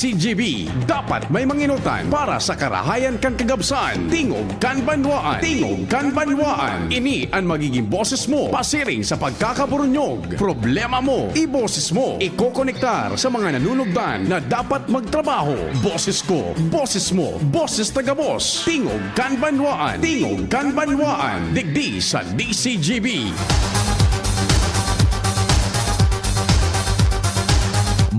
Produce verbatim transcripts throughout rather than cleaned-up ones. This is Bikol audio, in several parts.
C G B, dapat may manginutan para sa karahayan kan kagabsan. Tingog kan Banwaan. Tingog kan Banwaan. Ini an magiging boses mo pasiring sa pagkakaburunyog. Problema mo, iboses mo. Ikokonektar sa mga nanunugdan na dapat magtrabaho. Boses ko, boses mo, boses ta gabos. Tingog kan Banwaan. Tingog kan Banwaan. Digdi sa D C G B.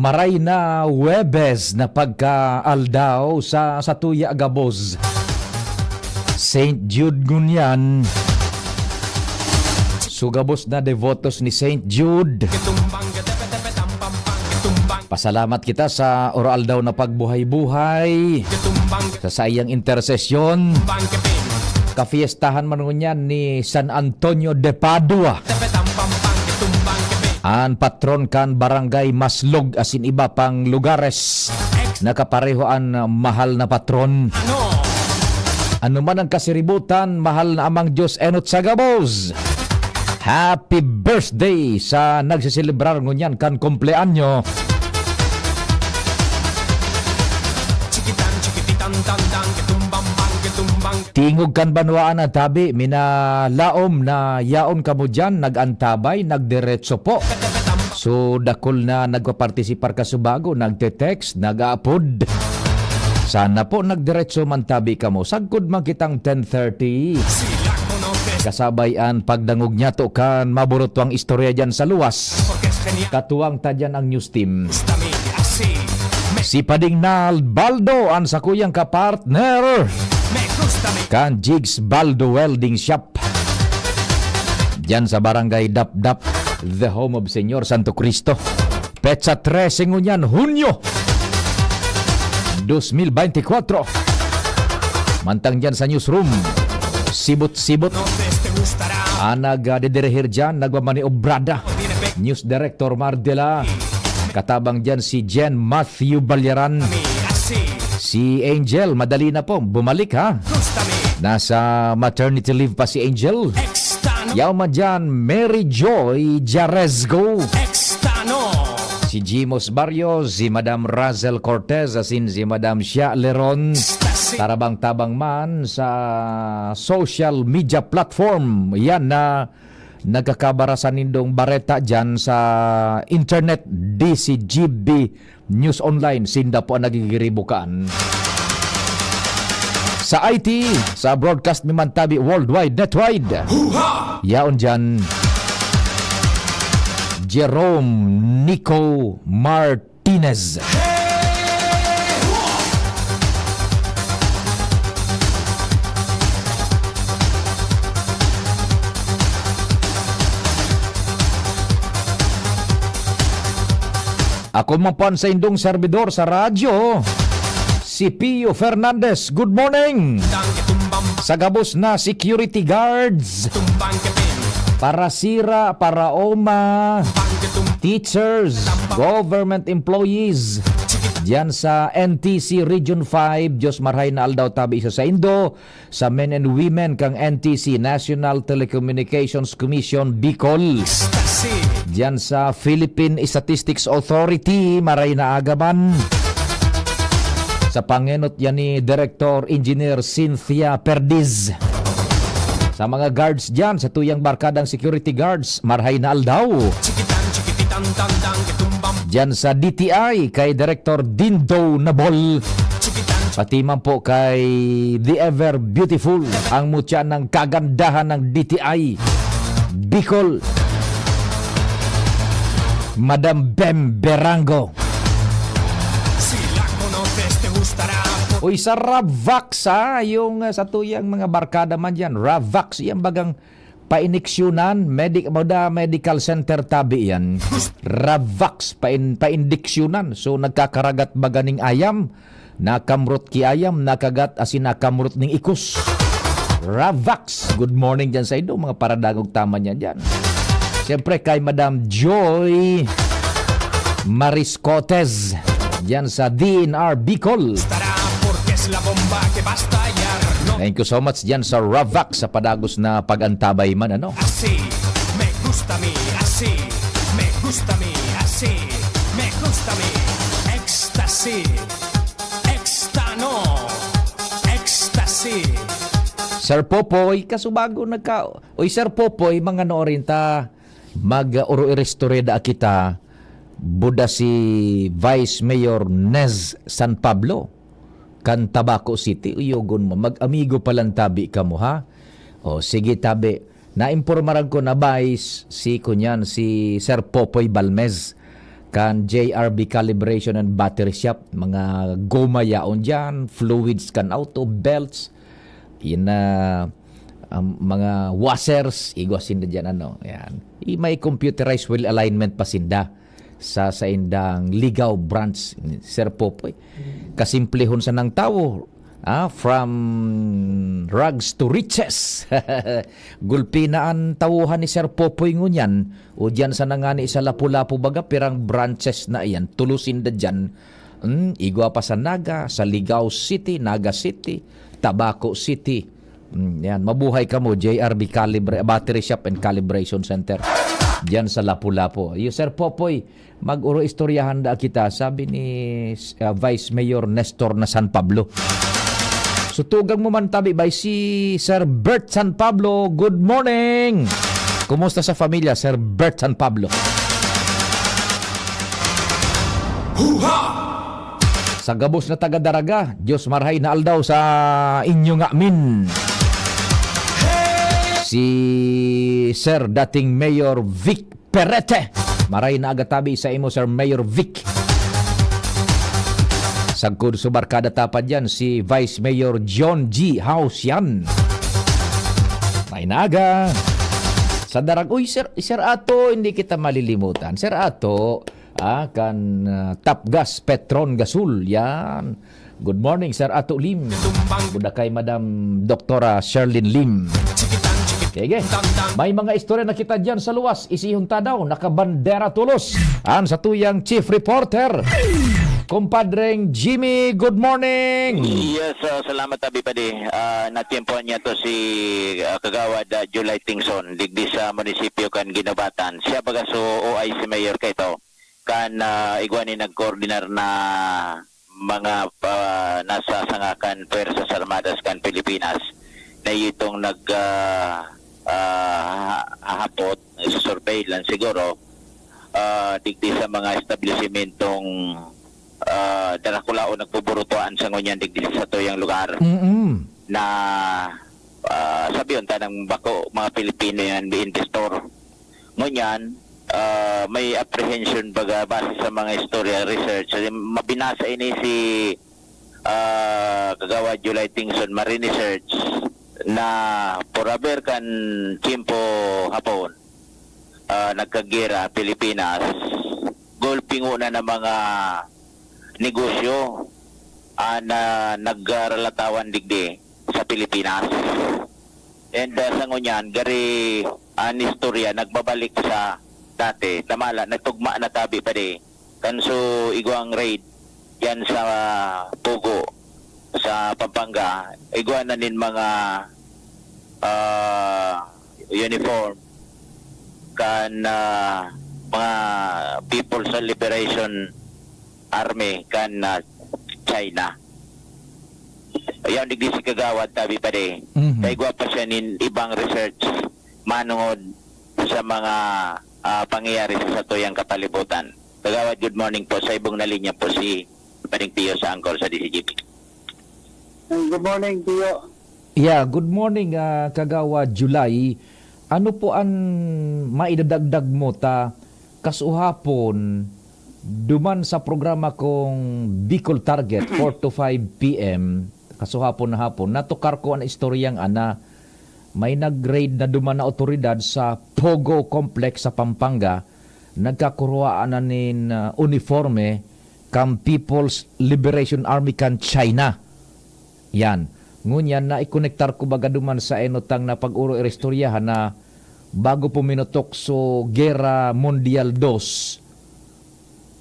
Maray na Huwebes na pagkaaldaw sa, sa tuya gabos. Saint Jude ngunyan. Sugabos na devotos ni Saint Jude. Pasalamat kita sa oro-aldaw na pagbuhay-buhay, sa saiyang intersesyon. Kafiestahan man ngunyan ni San Antonio de Padua, an patron kan Barangay Maslog asin iba pang lugares. Nakapareho an mahal na patron. Ano man ang kasiributan, mahal na Amang Diyos, enot sa gabos. Happy birthday sa nagseselebrar ngunyan kan kumpleanyo. Tingog kan Banwaan na tabi, minalaom na yaon kamo diyan, nag-antabay, nagdiretso po. So, dakul na nagpapartisipar kasubago, nagte-text, nag-aapod. Sana po nagdiretso man tabi kamo. Sagkod man kitang ten thirty. Kasabay an pagdangog niyato kan maburutwang istorya diyan sa luwas. Katuwang ta diyan ang news team. Si Pading Nald Baldo, an sakuyang kapartner kan Jigs Baldo Welding Shop. Diyan sa Barangay Dapdap, the home of Señor Santo Cristo. Petsa trese ngunyan, Hunyo, dos mil beintikwatro. Mantang diyan sa newsroom, sibot-sibot. Ang nagdidirihir diyan, nagmamaniobrada, News Director Mardela. Katabang diyan si Jen Matthew Balyaran. Si Angel, madali na po, bumalik ha. Nasa maternity leave pa si Angel. Yaw man dyan, Mary Joy Jarezgo. Si Jimos Barrios, si Madam Razel Cortez, asin si Madam Shia Leron. Tarabang-tabang man sa social media platform. Yan na nagkakabarasan nindong bareta dyan sa internet, D C G B News Online, sinda po ang nagigiribukan. Sa I T, sa broadcast mi man tabi worldwide, netwide. Yaon dyan, Jerome Nico Martinez. Ako man po an saindong serbidor sa radyo, si Pio Fernandez. Good morning! Sa gabos na security guards, parasira, paraoma, teachers, government employees, diyan sa N T C Region five, Diyos marhay na aldaw tabi sa saindo, sa men and women kan N T C, National Telecommunications Commission, Bicol. Diyan sa Philippine Statistics Authority, maray na aga man. Sa pangenot yan ni Director Engineer Cynthia Perdiz. Sa mga guards diyan, sa tuyang barkadang security guards, marhay na aldaw. Diyan sa D T I, kay Director Dindo Nabol. Pati man po kay The Ever Beautiful, ang mutya ng kagandahan ng D T I Bicol, Madam Bem Berango. Uy, sa Ravax, ha? Yung, uh, sa tuyang mga barkada man dyan, Ravax, yan bagang painiksyonan, medic, moda medical center tabi yan. Ravax, pain-, paindiksyonan. So, nagkakaragat baga ning ayam, nakamrot ki ayam, nakagat asin nakamrot ning ikos. Ravax, good morning dyan sa indo, mga paradangog taman yan dyan. Siyempre, kay Madam Joy Mariscotes, dyan sa D N R Bicol. Thank you so much dyan sa Ravax sa padagos na pag-antabay man, ano? Así me gusta a mí, así me gusta a mí, así me gusta a mí. Ex- Ecstasy. Extano. Ecstasy. Sir Popoy, kasubago nagka-, oy, Sir Popoy, mga noorin ta, mag-uro-iristorya da kita, buda si Vice Mayor Nez San Pablo, kan Tabaco City, uyogon mo, mag-amigo pa lang tabi kamo, ha? O, sige, tabi. Naimpormaran ko na Vice, si kunyan, si Sir Popoy Balmez, kan J R B Calibration and Battery Shop, mga goma yaon dyan, fluids kan auto, belts, yun na, um, mga washers, igwa sinda dyan, ano, yan. I, may computerized wheel alignment pa sinda sa saindang Ligao branch, Sir Popoy. Kasimplehon sanang tawo, ah, from rags to riches. Gulpi na an tawuhan ni Sir Popoy ngunyan, o diyan sana ngani sa Lapu-Lapu baga, pirang branches na iyan, tulos sinda diyan. Hmm, igwa pa sa Naga, sa Ligao City, Naga City, Tabaco City. Hmm, yan, mabuhay kamo, J R B Calibre-, Battery Shop and Calibration Center. Diyan sa Lapu-Lapu. Iyo, Sir Popoy, mag-uro-istoryahan da kita, sabi ni, ah, Vice Mayor Nestor na San Pablo. Sutugang mo man tabi, bay, si Sir Bert San Pablo. Good morning! Kumusta sa pamilya, Sir Bert San Pablo? Sa gabos na taga Daraga, Diyos marhay na aldaw sa inyo ngamin. Si Sir dating Mayor Vic Perete. Maray na aga tabi sa imo, Sir Mayor Vic. Sagkod sa barkada tapad yan, si Vice Mayor John G. House yan. May naga. Sa darag, uy, Sir, Sir Ato, hindi kita malilimutan. Sir Ato, ah, kan, ah, Top Gas Petron Gasol, yan. Good morning, Sir Ato Lim. Buda kay Madam Doktora Sherlyn Lim. Sige. May mga istorya na kita dyan sa luwas. Isihon ta daw, nakabandera tulos. An sa tuyang chief reporter, Kumpadreng Jimmy, good morning. Yes, ah, salamat, Abi Padi. Ah, natyempohan niya to si, ah, Kagawad, ah, July Tingson, digdi sa munisipyo kan Guinobatan. Siya baga so O I C Mayor kaito. Kan, ah, igwa ni nagkoordinar na mga, ah, nasa sangakan Puwersas Armadas kan Pilipinas na itong nag, ah, ah, ha-, hahapot, nagsusurvey lang siguro, ah, digdi sa mga establisimentong, ah, darakulaon nagbuburutuan sa ngunyan digdi sa tuyang lugar Mm-mm. na, ah, sabi unta ng bako, mga Pilipino yan, investor. Ngunyan, ah, may apprehension baga base sa mga istorya, research. Mabinasa ini si, ah, Kagawad July Tingson, ma-research na por haber kan tiyempo Hapon, ah, nagkagera Pilipinas, golpe nguna na mga negosyo, ah, na nagralatawan digdi sa Pilipinas. And, ah, sa ngunyan, gari an istorya nagbabalik sa dati. Tamala, nagtugma na tabi pa di. Kan so igwang raid yan sa Pogo, sa Pampanga, igwa na nin mga, ah, uniform kan, ah, mga People's Liberation Army kan, ah, China. Ayan, digdi si Kagawad, tabi pa di. Mhm. Kay igwa pa siya nin ibang research manungod sa mga, ah, pangyayari sa satuyang kapalibutan. Kagawad, good morning po. Sa ibong na linya po si Paring Pio sa Angkor sa D C G P. Good morning, Pio. Yeah, good morning, ah, Kagawad July. Ano po an maidadagdag mo ta kasuhapon duman sa programa kong Bicol Target, four to five P M, kasuhapon na hapon, natukar ko an istoryang ana, may nag-raid na duman na awtoridad sa Pogo Complex sa Pampanga, nagkakuruhaan na nin, ah, uniforme kan People's Liberation Army kan China. Yan. Ngunyan, naikonektar ko baga duman sa enotang na pag-uro-iristoryahan na bago po minutok so Gera Mundial dos,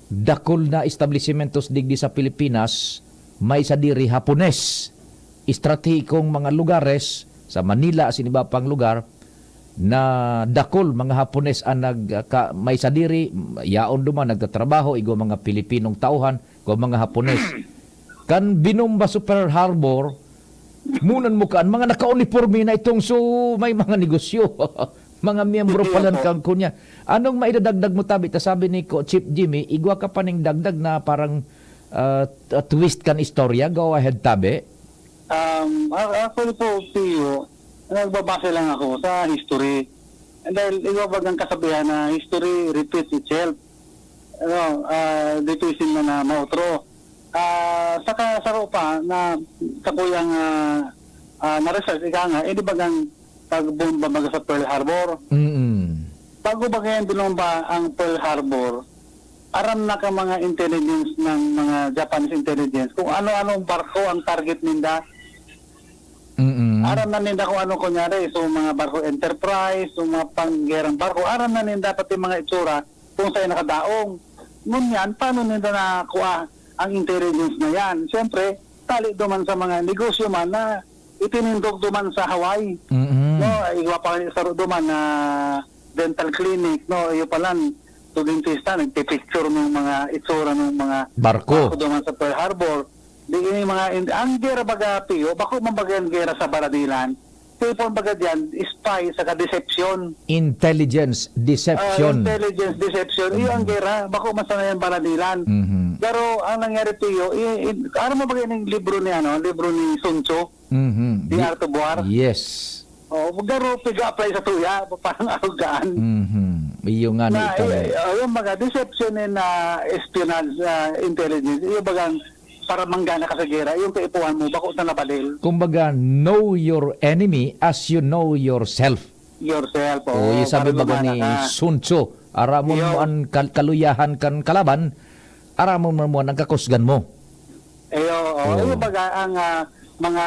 dakul na establisimentos digdi sa Pilipinas, may sadiri Hapones. Estratehikong mga lugares sa Manila, sa iba pang lugar, na dakul mga Hapones ang nag-, ka-, may sadiri, yaon duman, nagtatrabaho, igwa mga Pilipinong tauhan, o mga Hapones. Kan binomba sa Pearl Harbor, munan mo kan mga nakauniporme na itong, so, may mga negosyo. Mga miyembro pala kan kunya. Anong maidadagdag mo, tabi? Ta sabi ni Ko-, Chief Jimmy, igwa ka pa ning dagdag na parang, ah, t-, twist kan istorya. Go ahead, tabi. Um, a-, actually po, Pio, nagbabase lang ako sa history. And dahil iba bagang kasabihan na history repeats itself. Ano, ah, difícil na na maotro. Ah, saka saro pa na sa kuyang, ah, ah, na-research, ika nga, eh, di bagang pagbomba baga sa Pearl Harbor. Mm. Bago baga yan binomba ang Pearl Harbor, aram na ka mga intelligence ng mga Japanese intelligence kung ano-anong barko ang target ninda. Mm. Aram na ninda kung ano kunyari, so mga barko Enterprise, so mga panggerang barko, aram na ninda pati mga itsura kung saan nakadaong. Ngunyan, paano ninda nakuha ang intelligence na yan? Siyempre, tali duman sa mga negosyo man na itinindog duman sa Hawaii. Mm. No, igwa pa nga saro duman na dental clinic, no, iyo palan, so dentista, nagpipicture ng mga itsura ng mga Barko. barko duman sa Pearl Harbor. Di ini mga, in-, ang gera baga, Pio, bako man baga ang gera sa baradilan. Kaya po baga diyan, spy saka deception. Intelligence, Ah, deception. intelligence, deception. Iyo ang Mm. gera, bako man sana yan baradilan. Mhm. Pero ang nangyari, Pio, i-, i-, aram mo ba yung libro ni, ano, libro ni Sun Tzu? Mhm. Di Di-, Art of War? Yes. Oh, garo, pig-apply sa tuya, parang arugaan. Mhm. Iyo nga ni Na, ito, eh, eh. oh, yung mga deception and, ah, espionage, ah, intelligence, yung bagang para manggana ka sa gera, yung kaipuhan mo, bako sa nabalil. Kumbaga, know your enemy as you know yourself. Yourself, O, oo, yung sabi para baga gumana ni ka. Sun Tzu, "Aramon Iyo. mo an kal-, kaluyahan kan kalaban, aramon mo an kakusgan mo." Ayo, oo. Oo. Yung baga, ang, ah, mga,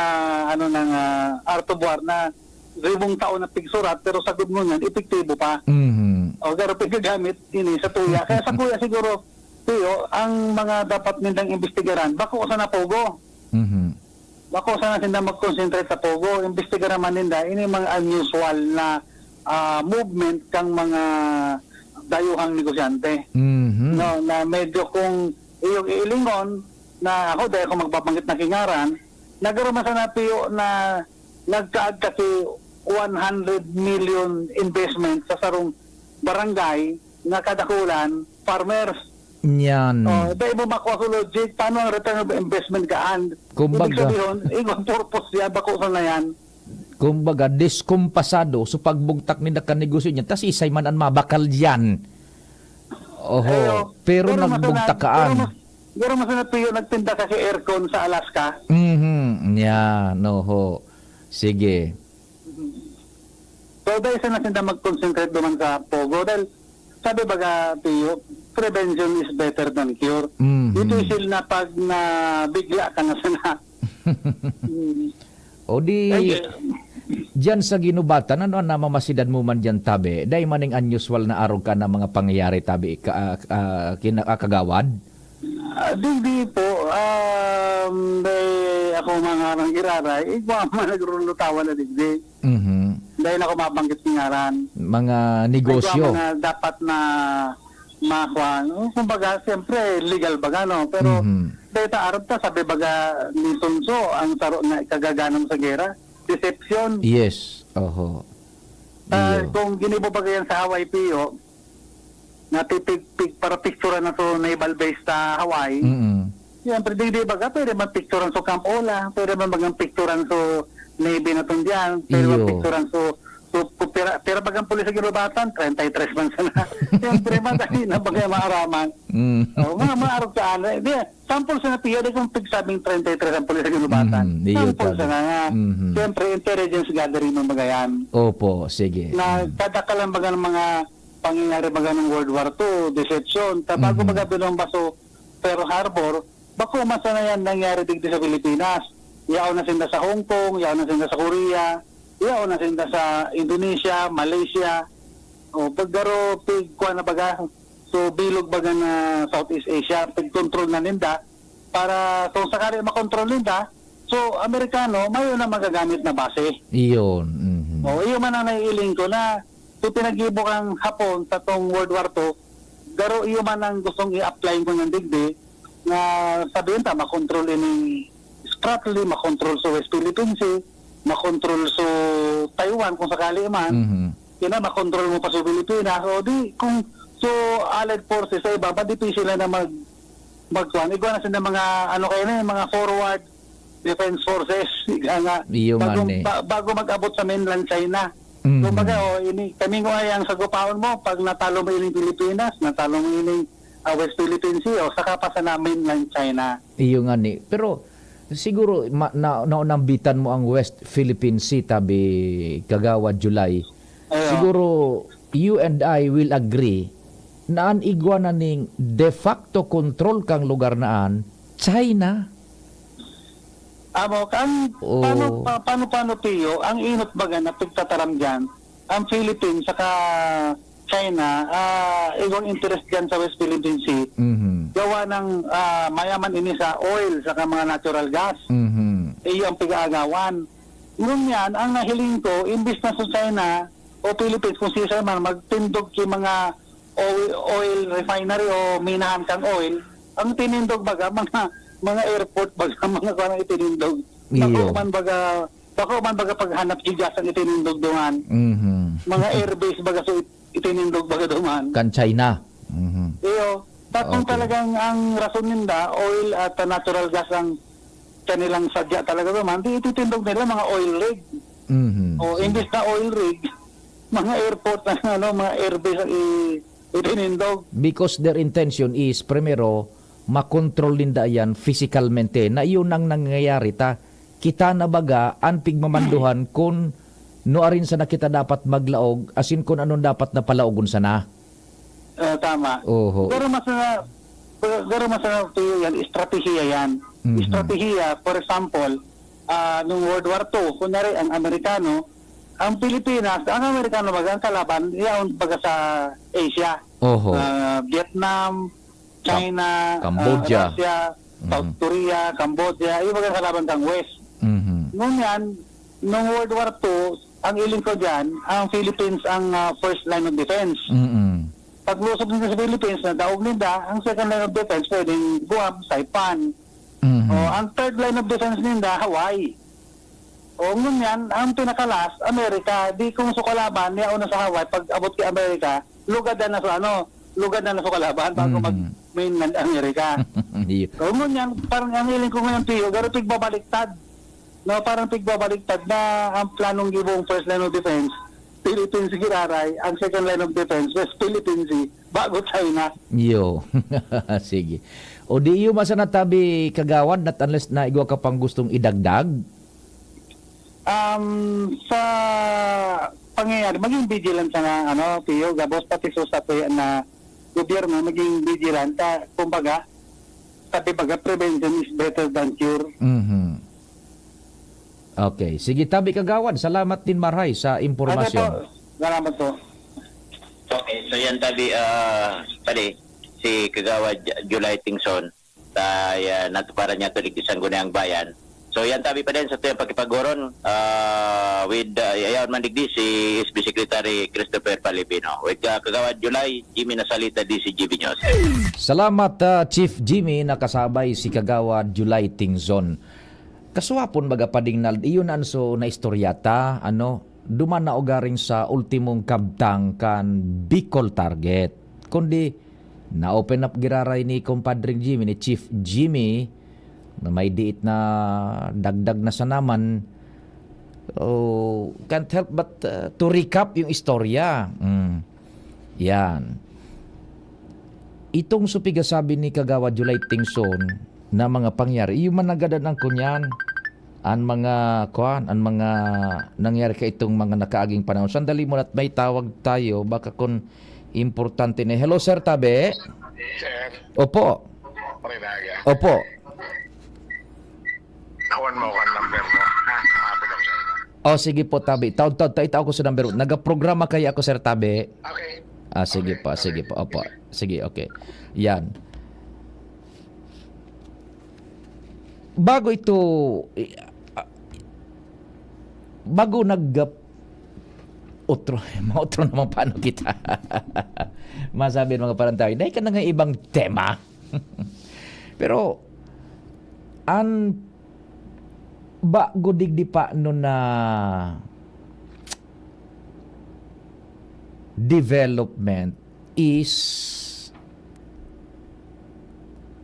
ano, ng, ah, Art of War na rimong taon na pigsurat, pero sagod mo niyan, epektibo pa. Mhm. O, pero pagkagamit, ini sa tuya. Kaya sa kuya siguro, Tiyo, ang mga dapat nindang imbestigaran, bako sa napugo. Mhm. Bako sana sinda mag-concentrate sa pogo, imbestigaran man ninda ini mga unusual na, ah, movement kang mga dayuhang negosyante. Mhm. No, na medyo kung iyong iilingon, na ako, dai ako magbabanggit na kingaran, nagkaroon man sana, Tiyo, na nagkaagka si one hundred million investment sa sarong barangay na kadakulan, farmers. Yan. Oh, dai mo makuha sa logic, paano ang return of investment kaan? Kumbaga. Ibig sabihin, igwang purpose yan, bako sana yan. Kumbaga, diskumpasado sa pagbugtak ninda kan negosyo niya, tas isay man an mabakal diyan. Oho, Ayo, pero pero mas nagbugtak na-, kaan. pero mas, pero mas na-, Pio, nagtinda ka sa aircon sa Alaska. Mhm, yan, oho. Sige. So, dai sana sinda mag-concentrate duman sa pogo. Dahil, sabi baga, Tiyo, "Prevention is better than cure." Mhm. Difícil na pag nabigla ka na sana. Mm. O di, Ay, eh. diyan sa ginubatan, ano ang namamasidan mo man diyan, tabi? Dai man ning unusual na arog ka na mga pangyayari, tabi, ka-, ah, ah, kina-, ah, kagawad? Ah, digdi po, um, may ako mga nang iraray, igwa man nagrulutawan na digdi. Mhm. Dai na ako mabanggit ngaran. Mga Igwa negosyo. mga dapat na makuha. Kumbaga, siyempre, legal baga, no? Pero, Mhm. dai ta arog ta, sabi baga ni Sun Tzu, ang saro na ikagaganom sa gera, deception. Yes. Oho. Ah, Iyo. kung ginibo baga yan sa Hawaii, Pio, na pipig-, pig-, para picturean na to naval base sa Hawaii. Mm. Siyempre, di, di baga, pwede man picturean so Camp Ola, pwede man bagang picturean so Navy na tong diyan, pwede man Iyo. picturean so, so, pira, pira bagang pulis sa ginubatan, treinta y tres man sana. Siyempre, madali na baga maaraman. Mm. Oh, mga, mga arog ka, ano, eh, di, sample sa napiya, di kung pigsabing treinta y tres ang pulis sa ginubatan. Mm, iyo, Sample tabi. sana nga. Mhm. Siyempre, intelligence gathering ng mga yan. Opo, sige. Na Mm. kadakalan baga ng mga pangyayari baga ng World War Two, deception. Ta bago Mhm. baga binomba so Pearl Harbor, bako man sana yan nangyari digdi sa Pilipinas. Yaon na sinda sa Hong Kong, yaon na sinda sa Korea, yaon na sinda sa Indonesia, Malaysia. O, paggaro, pig, kuwan na baga, so bilog baga na Southeast Asia, pig-control na ninda. Para kung sakali makontrol ninda, so Amerikano, mayo na magagamit na base. Iyon, mhm. O, iyo man ang naiiling ko na so pinag-ibo kang Hapon sa tong World War Two, garo iyo man ang gustong i-apply ko ng digdi, nga sabihin ta, makontrol ini Spratly, makontrol sa West Philippine Sea, makontrol sa Taiwan kung sakali man. Mhm. Kaya makontrol mo pa sa Pilipinas. O di, kung so Allied Forces sa iba, madipisi na na mag, magkuhan. Igwa na sila mga, ano kayo na, yung mga forward defense forces. Ika nga, Iyo nga bago, ni. ba- bago mag-abot sa mainland China. Mhm. Kumbaga, o, ini, kami nga ay ang sagupaon mo, pag natalo mo ining Pilipinas, natalo mo ining ah, West Philippine Sea, o saka pa sa mainland China. Iyo nga ni. Pero siguro ma- na, naunambitan mo ang West Philippine Sea, tabi Kagawad July. Ayo. Siguro you and I will agree na an igwa na ning de facto control kang lugar na an, China. Amo, kan, Oo. paano, pa, paano, paano, Pio, ang inot baga na pagtataram dyan, ang Philippines saka China, ah, igwang interest dyan sa West Philippine Sea, Mhm. gawa ng, ah, mayaman ini sa oil saka mga natural gas. Mhm. Iyo ang pag-aagawan. Ngunyan, ang nahiling ko, imbis na sa China o Philippines, kung sisay man, magtindog ki mga oil, oil refinery o minahan kang oil, ang tinindog baga, mga, mga airport baga, mga kuwan ang itinindog. Iyo. Bako man baga, bako man baga paghanap ki gas ang itinindog duman. Mhm. Mga airbase baga so it-, itinindog baga duman. Kan China. Mhm. Iyo. Tapos Okay. talagang ang rason ninda, oil at, ah, natural gas ang kanilang sadya talaga duman. Di ititindog nila mga oil rig. Mhm. O, Sige. imbis na oil rig, mga airport, ano, mga airbase ang i-, itinindog. Because their intention is, primero, makontrol ninda yan fisikalmente, na iyon ang nangyayari ta. Kita na baga an pigmamanduhan kun nuarin sana kita dapat maglaog, asin kun anon dapat na palaogon sana. Ah, tama. Oho. Pero mas na, pero mas na, Pio, yan, estratehiya yan. Mhm. Estratehiya, for example, ah, nung World War Two, kunyari, ang Amerikano, ang Pilipinas, ang Amerikano baga, ang kalaban, yaon baga sa Asia. Oho. Ah, Vietnam, China, Cam-, Cambodia. ah, Russia, South Mhm. Korea, Cambodia, yung mga kalaban kang West. Mhm. Ngunyan, nung World War Two, ang iling ko dyan, ang Philippines ang, ah, first line of defense. Mm-mm. Paglusog nila sa Philippines, nadaog ninda, ang second line of defense, pwedeng Guam, Saipan. Mhm. O, ang third line of defense ninda, Hawaii. O, ngunyan, ang pinakalas, Amerika. Di kung sa kalaban, niya una sa Hawaii, pag abot kay Amerika, lugad na na sa ano, lugad na na sa kalaban bago Mm. mag-mainland Amerika. Iyo. O, ngunyan, parang ang hiling ko ngayon, Pio, garo pigbabaliktad. No, parang pigbabaliktad na ang planong gibong first line of defense, Philippines giraray, ang second line of defense, West Philippine Sea, bago China. Iyo. Sige. O di iyo masanatabi, Kagawad, not unless na igwa ka pang gustong idagdag? Um, sa pangyayari, maging vigilant sana, ano, Pio, gabos pati sa satuya na gobyerno, maging vigilant. Ta, kumbaga, sabi baga, prevention is better than cure. Mhm. Okay. Sige, tabi Kagawad. Salamat din, Marhay, sa impormasyon. Ano po? Salamat po. Okay, so yan, tabi, ah, pare, si Kagawad J-, July Tingson. Sa, ah, natuparan niya tulig di Sangguniang Bayan. So, yan tabi pa din sa tuyang pakipagurong, ah, with, ah, ayaw man digdi si S B Secretary Christopher Palibino. With, ah, Kagawad July, Jimmy Nasalita, D C G B News. Salamat, ah, Chief Jimmy, nakasabay si Kagawad July Tingson. Kasuwapon baga padingnal, iyon an so na istorya ta, ano, duman na ugaring sa ultimong kabtang kan Bicol Target. Kundi, na-open up giraray ni Compadre Jimmy, ni Chief Jimmy, na may diit na dagdag na sana man. Oh, can't help but, uh, to recap yung istorya. Mm. Yan. Itong supiga sabi ni Kagawad July Tingson na mga pangyari, yung managadan ang kunyan, ang mga, kuan, ang mga nangyari ka itong mga nakaaging panahon. Sandali muna at may tawag tayo, baka kung importante na. Hello, Sir Tabe? Sir. Opo. Paredaga. Opo. Tawan mo ako ang number mo. Ha? Mahapon ako sa iyo. Oh, sige po, Tabe. Taod-taod, ta-, itao ko sa number. Nagaprograma kaya ako, Sir Tabe. Okay. Ah, sige Okay, po, okay. sige po. Opo. Sige, okay. Yan. Bago ito, i-, ah, bago nag-, otro, maotro naman paano kita. Masabi ng mga parang tao, "Dahil ka na nga ibang tema." Pero an bago digdi pa no na development is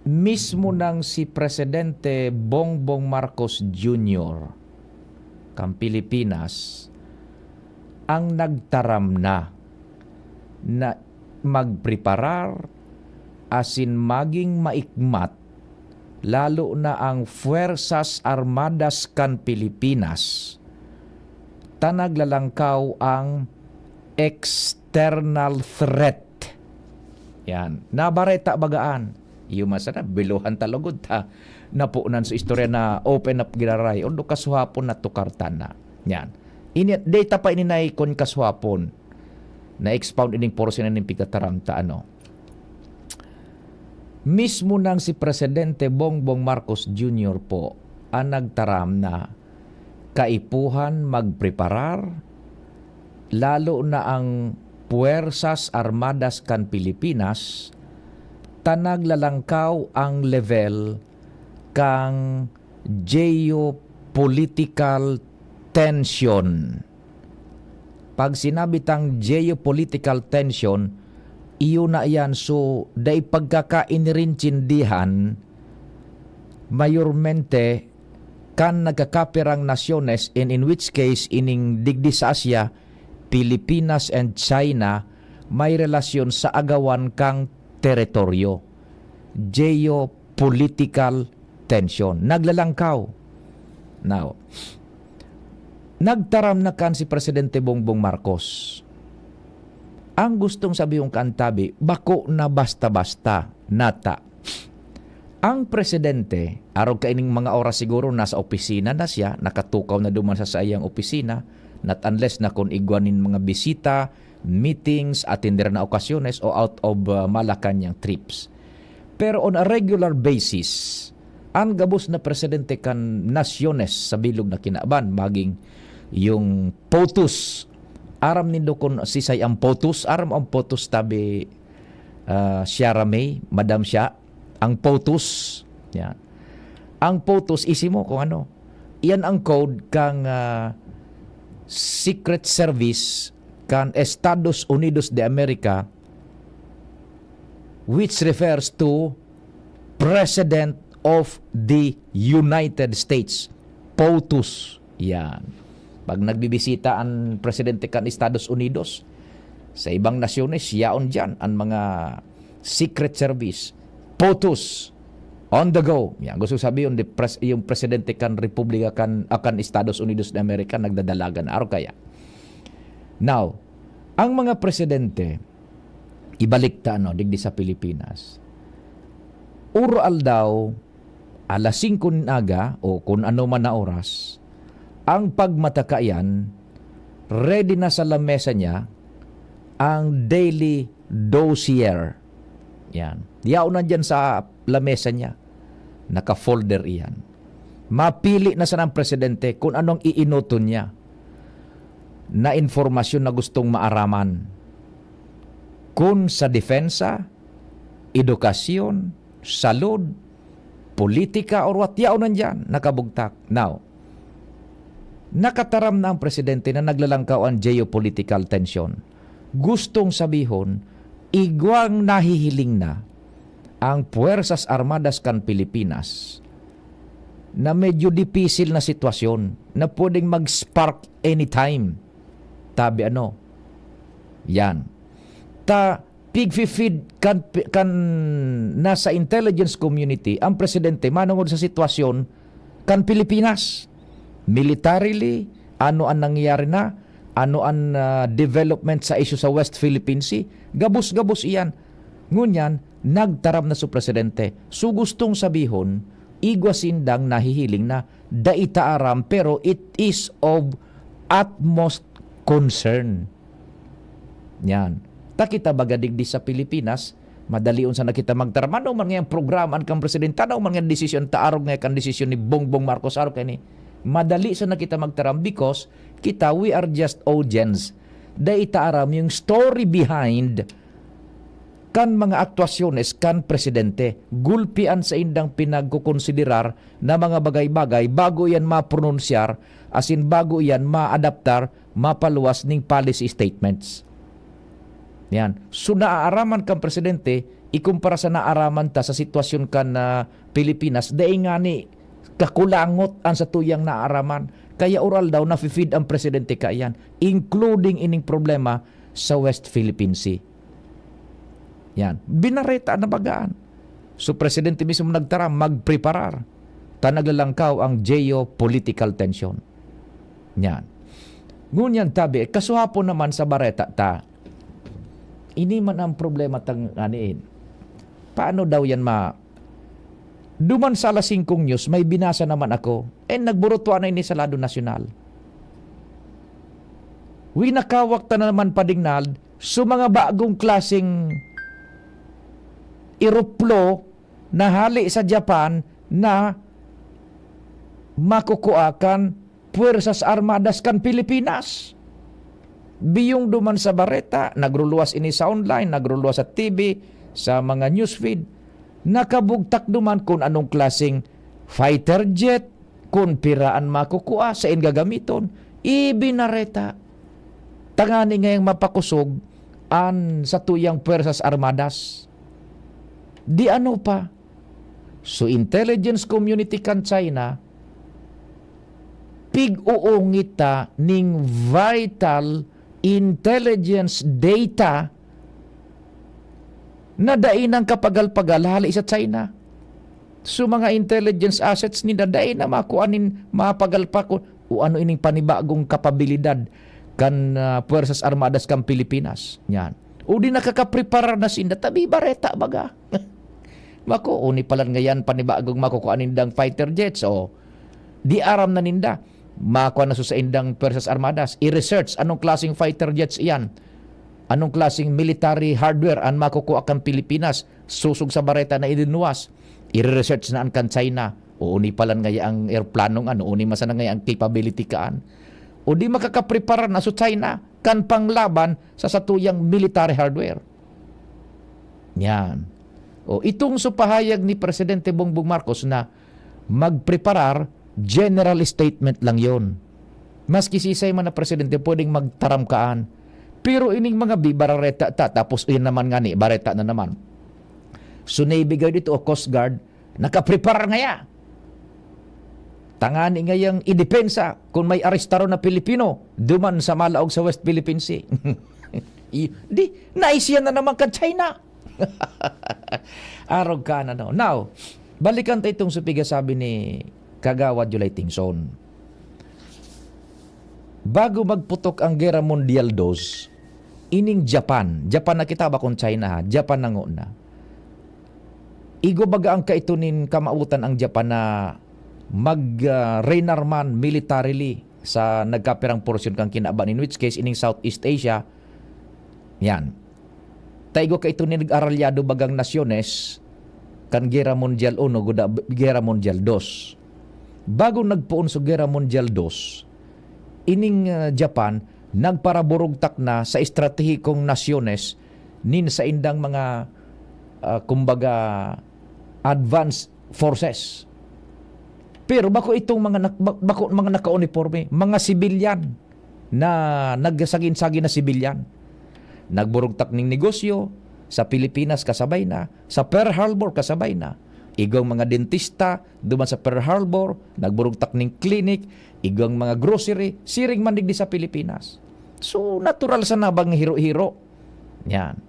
mismo nang si Presidente Bongbong Marcos Junior kan Pilipinas ang nagtaram na, na magpreparar asin maging maikmat lalo na ang Fuerzas Armadas kan Pilipinas, ta naglalangkaw ang external threat. Yan. Nabareta bagaan. Iyo man sana, biluhan ta lugod ta. Napunan sa istorya na open up giraray. Although kasuhapon natukartan na. Yan. Ini, data pa ini na ikon kasuhapon. Na-expound ining portion na ning pigtataram ta, ano. Mismo nang si Presidente Bongbong Marcos Junior po ang nagtaram na kaipuhan magpreparar, lalo na ang Puwersas Armadas kan Pilipinas, ta naglalangkaw ang level kan geopolitical tension. Pag sinabi tang geopolitical tension, iyo na iyan. So, dai pagkakainintindihan, mayormente, kan nagkakapirang nasyones, and in which case, ining digdi sa Asia, Pilipinas and China, may relasyon sa agawan kang teritoryo. Geopolitical tension. Naglalangkaw. Now, nagtaram na kan si Presidente Bongbong Marcos. Ang gustong sabihon kan tabi, bako na basta-basta, nata. Ang presidente, arog kaining mga oras siguro, nasa opisina na siya, nakatukaw na duman sa saiyang opisina, not unless na kun igwa nin mga bisita, meetings, atender na okasyones o out of, uh, Malacañang trips. Pero on a regular basis, ang gabos na presidente kan nasyones sa bilog na kinaban, maging yung POTUS. Aram nindo kun sisay ang POTUS? Aram ang POTUS, tabi, ah, Sierra May, Madam Sha? Ang POTUS. Yan. Ang POTUS, isi mo kung ano. Iyan ang code kang, ah, Secret Service kan Estados Unidos de America, which refers to President of the United States. POTUS. Yan. Pag nagbibisita ang presidente kan Estados Unidos, sa ibang nasyones, yaon diyan ang mga Secret Service. POTUS. On the go. Yan. Gusto sabihin, the pres-, yung presidente kan Republika kan, ah, kan Estados Unidos de America, nagdadalagan. Araw kaya? Now, ang mga presidente, ibalik ta, ano, digdi sa Pilipinas. Uro-aldaw, alas singko nin aga, o kun ano man na oras, ang pagmata kaiyan, ready na sa lamesa niya ang daily dossier. Yan. Yaon na dyan sa lamesa niya. Naka-folder iyan. Mapili na sana ang presidente kung anong iinoton niya na impormasyon na gustong maaraman. Kun sa depensa, edukasyon, salud, politika, or what, yaon nandiyan, nakabugtak. Now, nakataram na ang presidente na naglalangkaw ang geopolitical tension. Gustong sabihon, igwang nahihiling na ang Puwersas Armadas kan Pilipinas na medyo dipisil na sitwasyon na pwedeng mag-spark anytime. Tabi ano? Yan. Ta, pigfi-feed kan, kan nasa intelligence community ang presidente manungod sa sitwasyon kan Pilipinas. Militarily, ano ang nangyayari na? Ano ang, ah, development sa isyu sa West Philippine Sea? Gabos-gabos iyan. Ngunyan, nagtaram na su presidente. So, gustong sabihon, igwa sindang nahihiling na dai ta aram, pero it is of utmost concern. Yan. Ta kita baga digdi sa Pilipinas, madalion sana kita magtaram. Ano man ngayang programa kan presidente, ano man ngayang desisyon, ta arog ngaya kan desisyon ni Bongbong Marcos, arog kaini. Madali sana kita magtaram because kita, we are just audience. Dai ta aram yung story behind kan mga aktuasyones kan presidente. Gulpi an saindang pinagkokonsiderar na mga bagay-bagay bago iyan mapronunsyar asin bago iyan maadaptar, mapaluwas ning policy statements. Yan. So, naaaraman kan presidente, ikumpara sa naaaraman ta sa sitwasyon kan, ah, Pilipinas, dai ngani kakulangot an satuyang naaaraman. Kaya oral daw, nafi-feed ang presidente kaiyan, including ining problema sa West Philippine Sea. Yan. Binareta na bagaan. So, presidente mismo nagtaram, magpreparar. Ta naglalangkaw ang geopolitical tension. Yan. Ngunyan tabi, kasuhapon naman sa bareta ta. Ini man ang problema tang aniin. Paano daw yan ma-, duman sa alas singkong news, may binasa naman ako. Eh, nagburutua na ini sa lado nasyonal. Winakawak ta na naman padingnad so mga bagong klaseng eroplo na hali sa Japan na makukua kan Puwersas Armadas kan Pilipinas. Biyong duman sa bareta, nagruluwas ini sa online, nagruluwas sa T V, sa mga newsfeed. Nakabugtak duman kun anong klaseng fighter jet, kun pira an makukua, sain gagamiton. Ibinareta. Tangani ngayang mapakosog an satuyang Puwersas Armadas. Di ano pa? So, intelligence community kan China, pig-uungit ta ning vital intelligence data na dai nang kapagal-pagal hali sa China. So, mga intelligence assets ninda, dai na makua nin mapagal pa kun o ano ining panibagong kapabilidad kan, ah, Puwersas Armadas kan Pilipinas. Yan. O di nakakapreparar na sinda, tabi bareta baga. Mako, uni palan ngayan panibagong makukua nindang fighter jets, o di aram na ninda. Makua na sa saindang Puwersas Armadas, i-research anong klaseng fighter jets iyan. Anong klaseng military hardware an makukua kan Pilipinas, sosog sa bareta na idinuwas. I-research na an kan China. O uni palan ngaya ang eroplanong ano, uni man sana ngaya ang capability kaan. O di makakapreparar na so China kan panglaban sa satuyang military hardware. Yan. O, itong so pahayag ni Presidente Bongbong Marcos na magpreparar, general statement lang yon. Maski sisay man na presidente pwedeng magtaram kaan. Pero ining mga bibarareta ta, tapos iyan naman ngani, bareta na naman. So, Navy Guard ito o Coast Guard, nakapreparar ngaya. Tangani ngayang idepensa kun may arestaron na Pilipino duman sa malaog sa West Philippine Sea. I-, di, naisiyan na naman kan China. Arog ka na, no? Now, balikan ta itong sa pigasabi ni Kagawad July Tingson. Bago magputok ang Gera Mundial dos, ining Japan, Japan na kita, bakong China, ha? Japan na ngona. Igwa baga ang kaito nin kamawotan ang Japan na mag, ah, renar man militarily sa nagkapirang porsyon kan kinaban, in which case, ining Southeast Asia, yan. Ta igwa kaito nin nag-aralyado bagang nasyones kan Gera Mundial Uno, guda Gera Mundial Dos. Bago nagpoon sa Gera Mundial Dos, ining, ah, Japan nagparaburugtak na sa estratehikong nasyones nin saindang mga, ah, kumbaga, advanced forces. Pero bako itong mga nak-, ba-, bako mga nakauniporme, mga sibilyan na nagsagin-sagin na sibilyan. Nagburugtak ning negosyo sa Pilipinas kasabay na, sa Pearl Harbor kasabay na. Igwang mga dentista duman sa Pearl Harbor, nagburugtak ning clinic, igwang mga grocery, siring man digdi sa Pilipinas. So, natural sana bang hiro-hiro? Yan.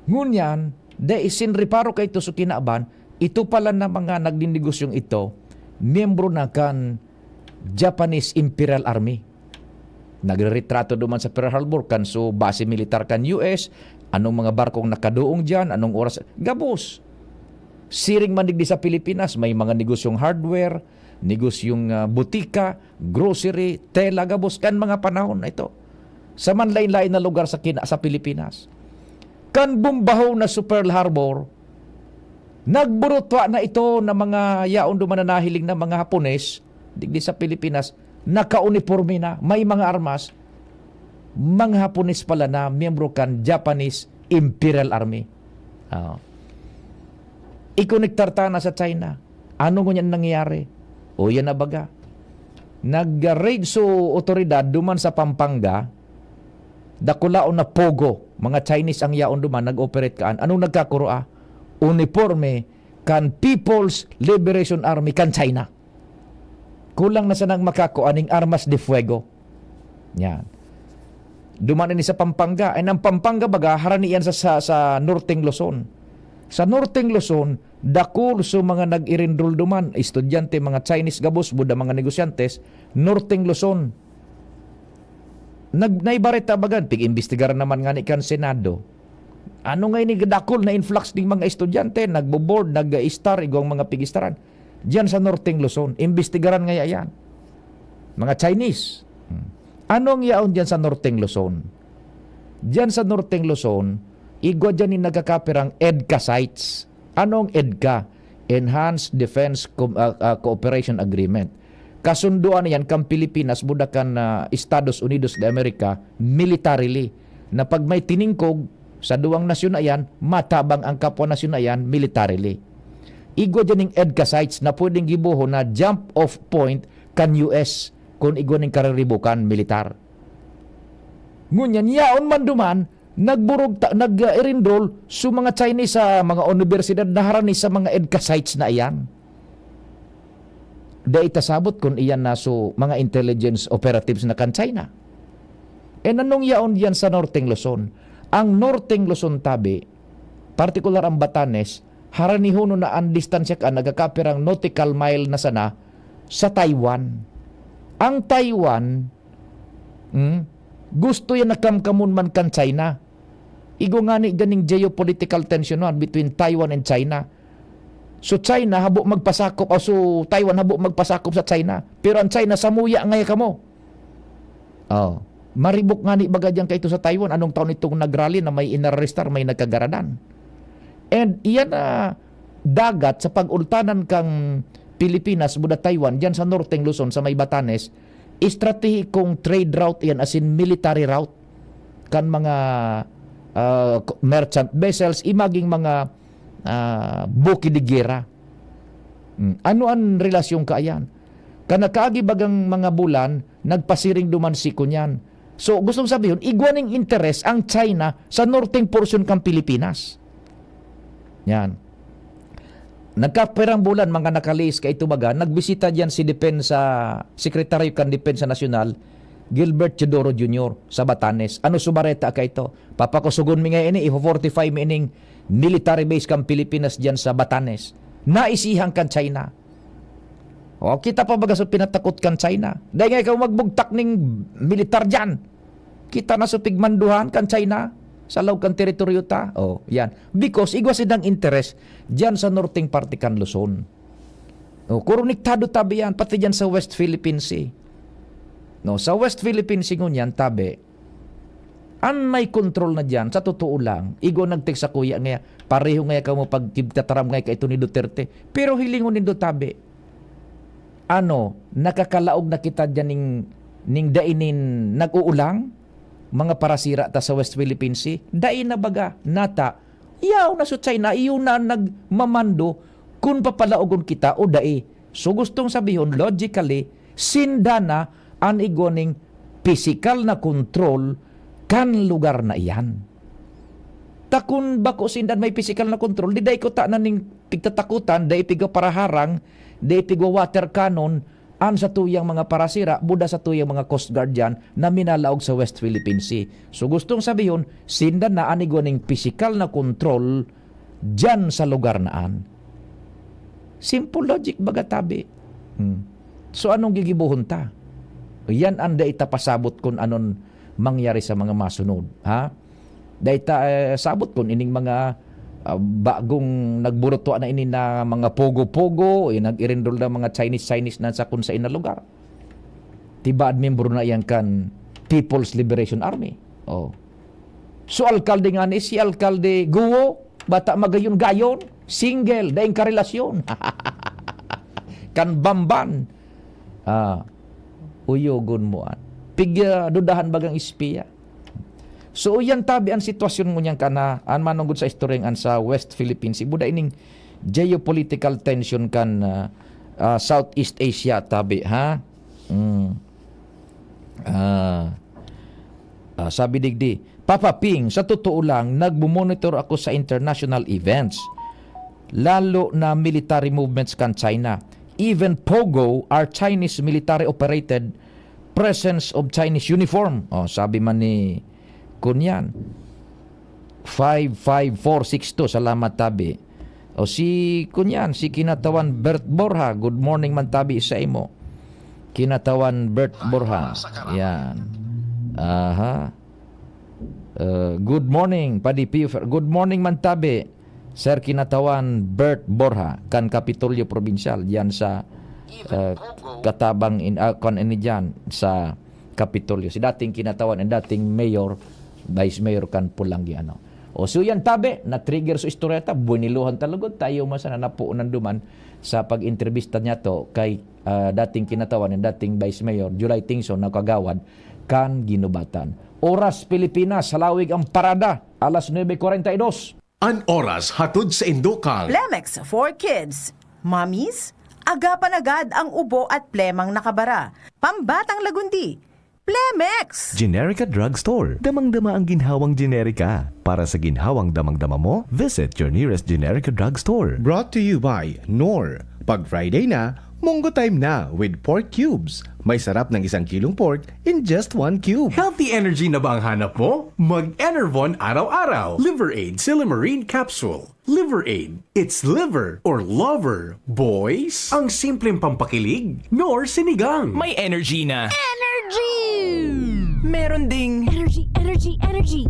Ngunyan, dai sin reparo kaito sa kinaban, ito pala na mga nagninegosyo ito, miyembro na kan Japanese Imperial Army. Nagreretrato duman sa Pearl Harbor, kan so base militar kan U S, anong mga barkong nakaduong diyan, anong oras, gabos. Siring man digdi sa Pilipinas, may mga negosyong hardware, negosyong, ah, butika, grocery, tela, gabos kan mga panahon na ito. Sa manlain-lain na lugar sa kina-, sa Pilipinas. Kan bombaho na sa Pearl Harbor, nagburutwa na ito na mga yaon duman na nahiling na mga Hapones, digdi sa Pilipinas, nakauniporme na, may mga armas, mga Hapones pala na miyembro kan Japanese Imperial Army. Oo. Ikonektar ta na sa China. Ano ngunyan nangyayari? O, yan na baga. Nag-raid so otoridad duman sa Pampanga, dakulaon na pogo, mga Chinese ang yaon duman, nag-operate kaan. Anong nagkakuro, ah? Uniporme kan People's Liberation Army kan China. Kulang na sanang makakua ning armas de fuego. Yan. Duman ini sa Pampanga. And ang Pampanga, baga, harani yan sa, sa, sa Norteng Luzon. Sa Norteng Luzon, dakul so mga nag-irinrol duman, estudyante, mga Chinese gabos, buda mga negosyantes, Norteng Luzon. Nag-, naibareta bagan, pig-imbestigaran naman nga ni kan Senado. Ano nga ini dakul na influx ning mga estudyante, nagbo-board, nag-star, igwang mga pigistaran. Diyan sa Norteng Luzon, imbestigaran ngaya yan. Mga Chinese. Hmm. Ano ang yaon diyan sa Norteng Luzon? Diyan sa Norteng Luzon, igwa diyan yung nagkakapirang EDCA sites. Anong EDCA? Enhanced Defense Com-, ah, ah, Cooperation Agreement. Kasunduan yan kan Pilipinas, buda kan, ah, Estados Unidos de America, militarily. Na pag may tiningkog sa duwang nasyon na yan, matabang ang kapwa nasyon na yan militarily. Igwa dyan ning EDCA sites na pwedeng gibohon na jump off point kan U S kun igwa ning kariribukan militar. Ngunyan, yaon man duman, nagburog ta-, nag-, uh, enroll so mga Chinese sa mga universidad na harani sa mga EDCA sites na iyan. Dai ta sabot kun iyan na so mga intelligence operatives na kan China. E nanong yaon diyan sa Norteng Luzon? Ang Norteng Luzon tabi, partikular ang Batanes, haranihonon na an distansya kan nagkakapirang nautical mile na sana sa Taiwan. Ang Taiwan, hmm, gusto yan na kamkamon man kan China. Igwa ngani diyan ning geopolitical tension, no, between Taiwan and China. So China habo magpasakop, o so Taiwan habo magpasakop sa China. Pero ang China, samuya ngaya kamo. Oh, maribok ngani baga diyan kaito sa Taiwan. Anong taon itong nag-rally na may inarestar, may nagkagaradan? And iyan na dagat sa pag-ultanan kang Pilipinas, buda Taiwan, diyan sa Norteng Luzon, sa may Batanes, estratehikong trade route iyan, as in military route kan mga, ah, merchant vessels, imaging mga, ah, buki de gera. Hmm, ano an relasyon kaiyan? Kan nakaagi bagang mga bulan, nagpasiring duman si kunyan. So, gustong sabihon, igwa ning interes ang China sa norteng porsyon kan Pilipinas. Yan. Nagkapirang bulan, mga nakalihis kaito baga, nagbisita diyan si Depensa, Sekretaryo kan Depensa Nasyonal, Gilbert Teodoro Junior, sa Batanes. Ano subareta kaito? Papakusugon mi nga ini, ifo-fortify mi ining military base kan Pilipinas diyan sa Batanes. Naisihan kan China. O, kita pa baga sa pinatakot kan China. Dai nga ikaw magbugtak ning militar diyan. Kita na sa pigmanduhan kan China sa laog kan teritoryo ta. O, yan. Because igwa sidang interes diyan sa norteng parte kan Luzon. O, konektado tabi yan, pati diyan sa West Philippine Sea. No, sa West Philippine Sea ngunyan, tabi, an may kontrol na diyan, sa totoo lang, igwa nagtext sa kuya nga, pareho nga kamo pagkibtataram nga kaito ni Duterte. Pero hilingon nindo tabi, ano, nakakalaog na kita diyan ning, ning dai nin nag-uulang? Mga parasira ta sa West Philippine Sea? Dai na baga, nata, yaw na sa China, iyo na nagmamando kun papalaogon kita o dai. So, gustong sabihon, logically, sinda na an igwa ning pisikal na kontrol kan lugar na iyan. Ta kun bako sinda an may pisikal na kontrol, di dai ko ta na ning pigtatakutan, dai pigwa paraharang, dai pigwa water cannon, an satuyang mga parasira, buda satuyang mga Coast Guard diyan na minalaog sa West Philippine Sea. So, gustong sabihon, sinda na an igwa ning pisikal na kontrol diyan sa lugar na an. Simple logic baga tabi. Hmm. So, anong gigibohon ta? Yan an dai ta pasabot kun anon mangyari sa mga masunod, ha? Dai ta, eh, sabot kun ining mga, ah, bagong nagburutwa na ini na mga pogo-pogo, eh, nag-irinrol na mga Chinese-Chinese na sa kun sain na lugar. Tibaad miyembro na iyan kan People's Liberation Army. Oh. So, alkalde ngani, si Alkalde Guo, bata magayon-gayon, single, daing karelasyon. Kan Bamban, ah, uyogon mo an. Pig, ah, dudahan bagang espiya. So, yan tabi ang sitwasyon ngunyan kan, ah, an manunggod sa istoryang an sa West Philippine Sea. Buda ining geopolitical tension kan, ah, ah, Southeast Asia tabi, ha? Mm. Ah, ah, sabi digdi, "Papa Ping, sa totoo lang, nagmo-monitor ako sa international events, lalo na military movements kan China. Even POGO, our Chinese military operated presence of Chinese uniform." Oh, sabi man ni Kunyan. Five five four six two, salamat tabi. O si Kunyan, si Kinatawan Bert Borja, good morning man tabi sa imo. Kinatawan Bert Borja. Yan. Aha. Uh, good morning, Padi Pio Fer-, good morning man tabi, Sir Kinatawan Bert Borja, kan Kapitolyo Probinsyal, diyan sa, uh, katabang in, uh, kan ini diyan sa Kapitolyo. Si dating Kinatawan and dating mayor, vice mayor kan Polangui, ano. O, so yan, tabi, na-trigger sa istorya ta, biniluhan ta lugod, tayo man sana napuunan duman sa pag-entrevista niya to kay, ah, dating Kinatawan and dating vice mayor, July Tingson, na kagawad kan Ginubatan. Oras Pilipinas, halawig ang parada, alas nuebe cuarenta y dos. An oras hatod sa Indokal. Plemex for Kids. Mommies, agapan agad ang ubo at plemang nakabara. Pambatang lagundi, Plemex! Generica Drugstore. Damang-dama ang ginhawang Generica. Para sa ginhawang damang-dama mo, visit your nearest Generica Drugstore. Brought to you by Knorr. Pag Friday na, Munggo Time na with pork cubes. May sarap ng isang kilong pork in just one cube. Healthy energy na ba ang hanap mo? Mag-Enervon araw-araw. Liver Aid Silymarin Capsule. Liver Aid. It's liver or lover, boys. Ang simpleng pampakilig, Knorr sinigang. May energy na. Energy! Meron ding energy, energy, energy.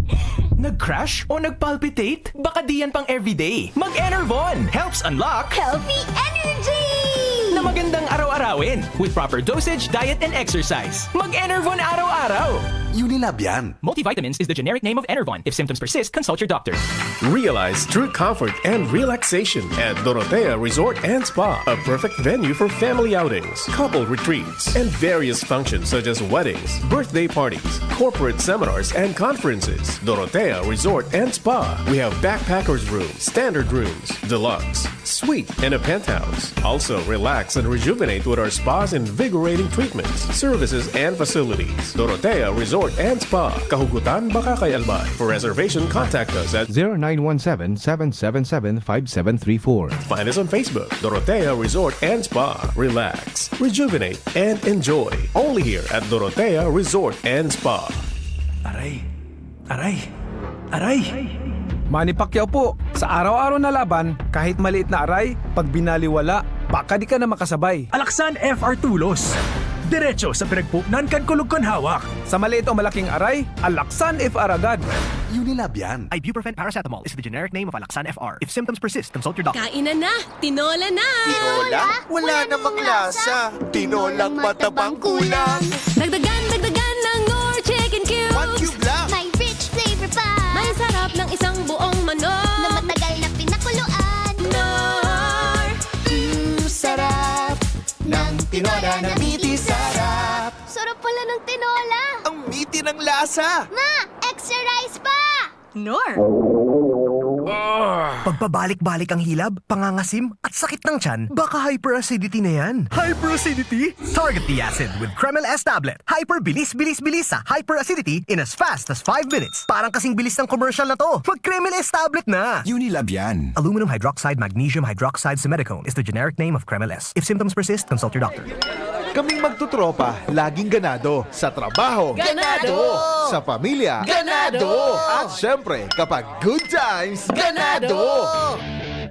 Nag-crash o nag-palpitate? Baka di yan pang everyday. Mag-Enervon helps unlock healthy energy! Na magandang araw-arawin with proper dosage, diet, and exercise. Mag-Enervon araw-araw! Unilab yan. Multivitamins is the generic name of Enervon. If symptoms persist, consult your doctor. Realize true comfort and relaxation at Dorotea Resort and Spa, a perfect venue for family outings, couple retreats, and various functions such as weddings, birthday parties, corporate seminars, and conferences. Dorotea Resort and Spa. We have backpackers room, standard rooms, deluxe, suite, and a penthouse. Also, relax and rejuvenate with our spa's invigorating treatments, services, and facilities. Dorotea Resort and Spa, Kahugutan, Bacacay, Albay. For reservation, contact us at zero nine one seven, seven seven seven, five seven three four. Find us on Facebook, Dorotea Resort and Spa. Relax, rejuvenate, and enjoy. Only here at Dorotea Resort and Spa. Aray! Aray! Aray! Manny Pacquiao po, sa araw-araw na laban, kahit maliit na aray, pag binaliwala, baka di ka na makasabay. Alaksan F R Tulos. Diretso sa pinagpupnan kan kulog kan hawak. Sa maliit o malaking aray, Alaksan F R agad. Unilab yan. Ibuprofen paracetamol is the generic name of Alaksan F R. If symptoms persist, consult your doctor. Kainan na! Tinola na! Tinola? Wala namang lasa. Tinolang matabang kulang. Dagdagan, dagdagan ng Knorr Chicken Cubes. One cube lang. May rich flavor pa. May sarap ng isang buong manok. Na matagal na pinakuluan. Knorr! Mm, sarap ng tinola na miti sarap. Sarap pala ng tinola. Ang miti ng lasa. Ma, extra rice pa! Knorr. Pagpabalik-balik ang hilab, pangangasim, at sakit ng tiyan, baka hyperacidity na yan. Hyperacidity? Target the acid with Kremil S tablet. Hyper bilis, bilis, bilis sa hyperacidity in as fast as five minutes. Parang kasing bilis ng commercial na to. Mag Kremil S tablet na! Unilab yan. Aluminum hydroxide, magnesium hydroxide, simeticone is the generic name of Kremil S. If symptoms persist, consult your doctor. Kaming magtotropa, laging ganado. Sa trabaho. Ganado! Sa pamilya. Ganado! At syempre, kapag good times, ganado!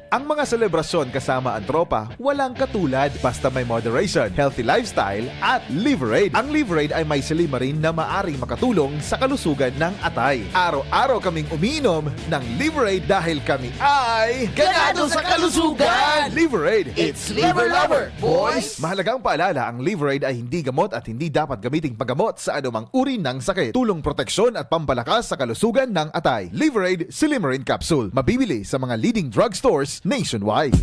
Ang mga selebrasyon kasama ang tropa, walang katulad. Basta may moderation, healthy lifestyle, at Liver Aid. Ang Liver Aid ay may silymarin na maaring makatulong sa kalusugan ng atay. Araw-araw kaming umiinom ng Liver Aid dahil kami ay ganado sa kalusugan! Liver Aid, it's Liver Lover, boys! Mahalagang paalala, ang Liver Aid ay hindi gamot at hindi dapat gamiting paggamot sa anumang uri ng sakit. Tulong proteksyon at pampalakas sa kalusugan ng atay. Liver Aid Silymarin Capsule. Mabibili sa mga leading drugstores nationwide.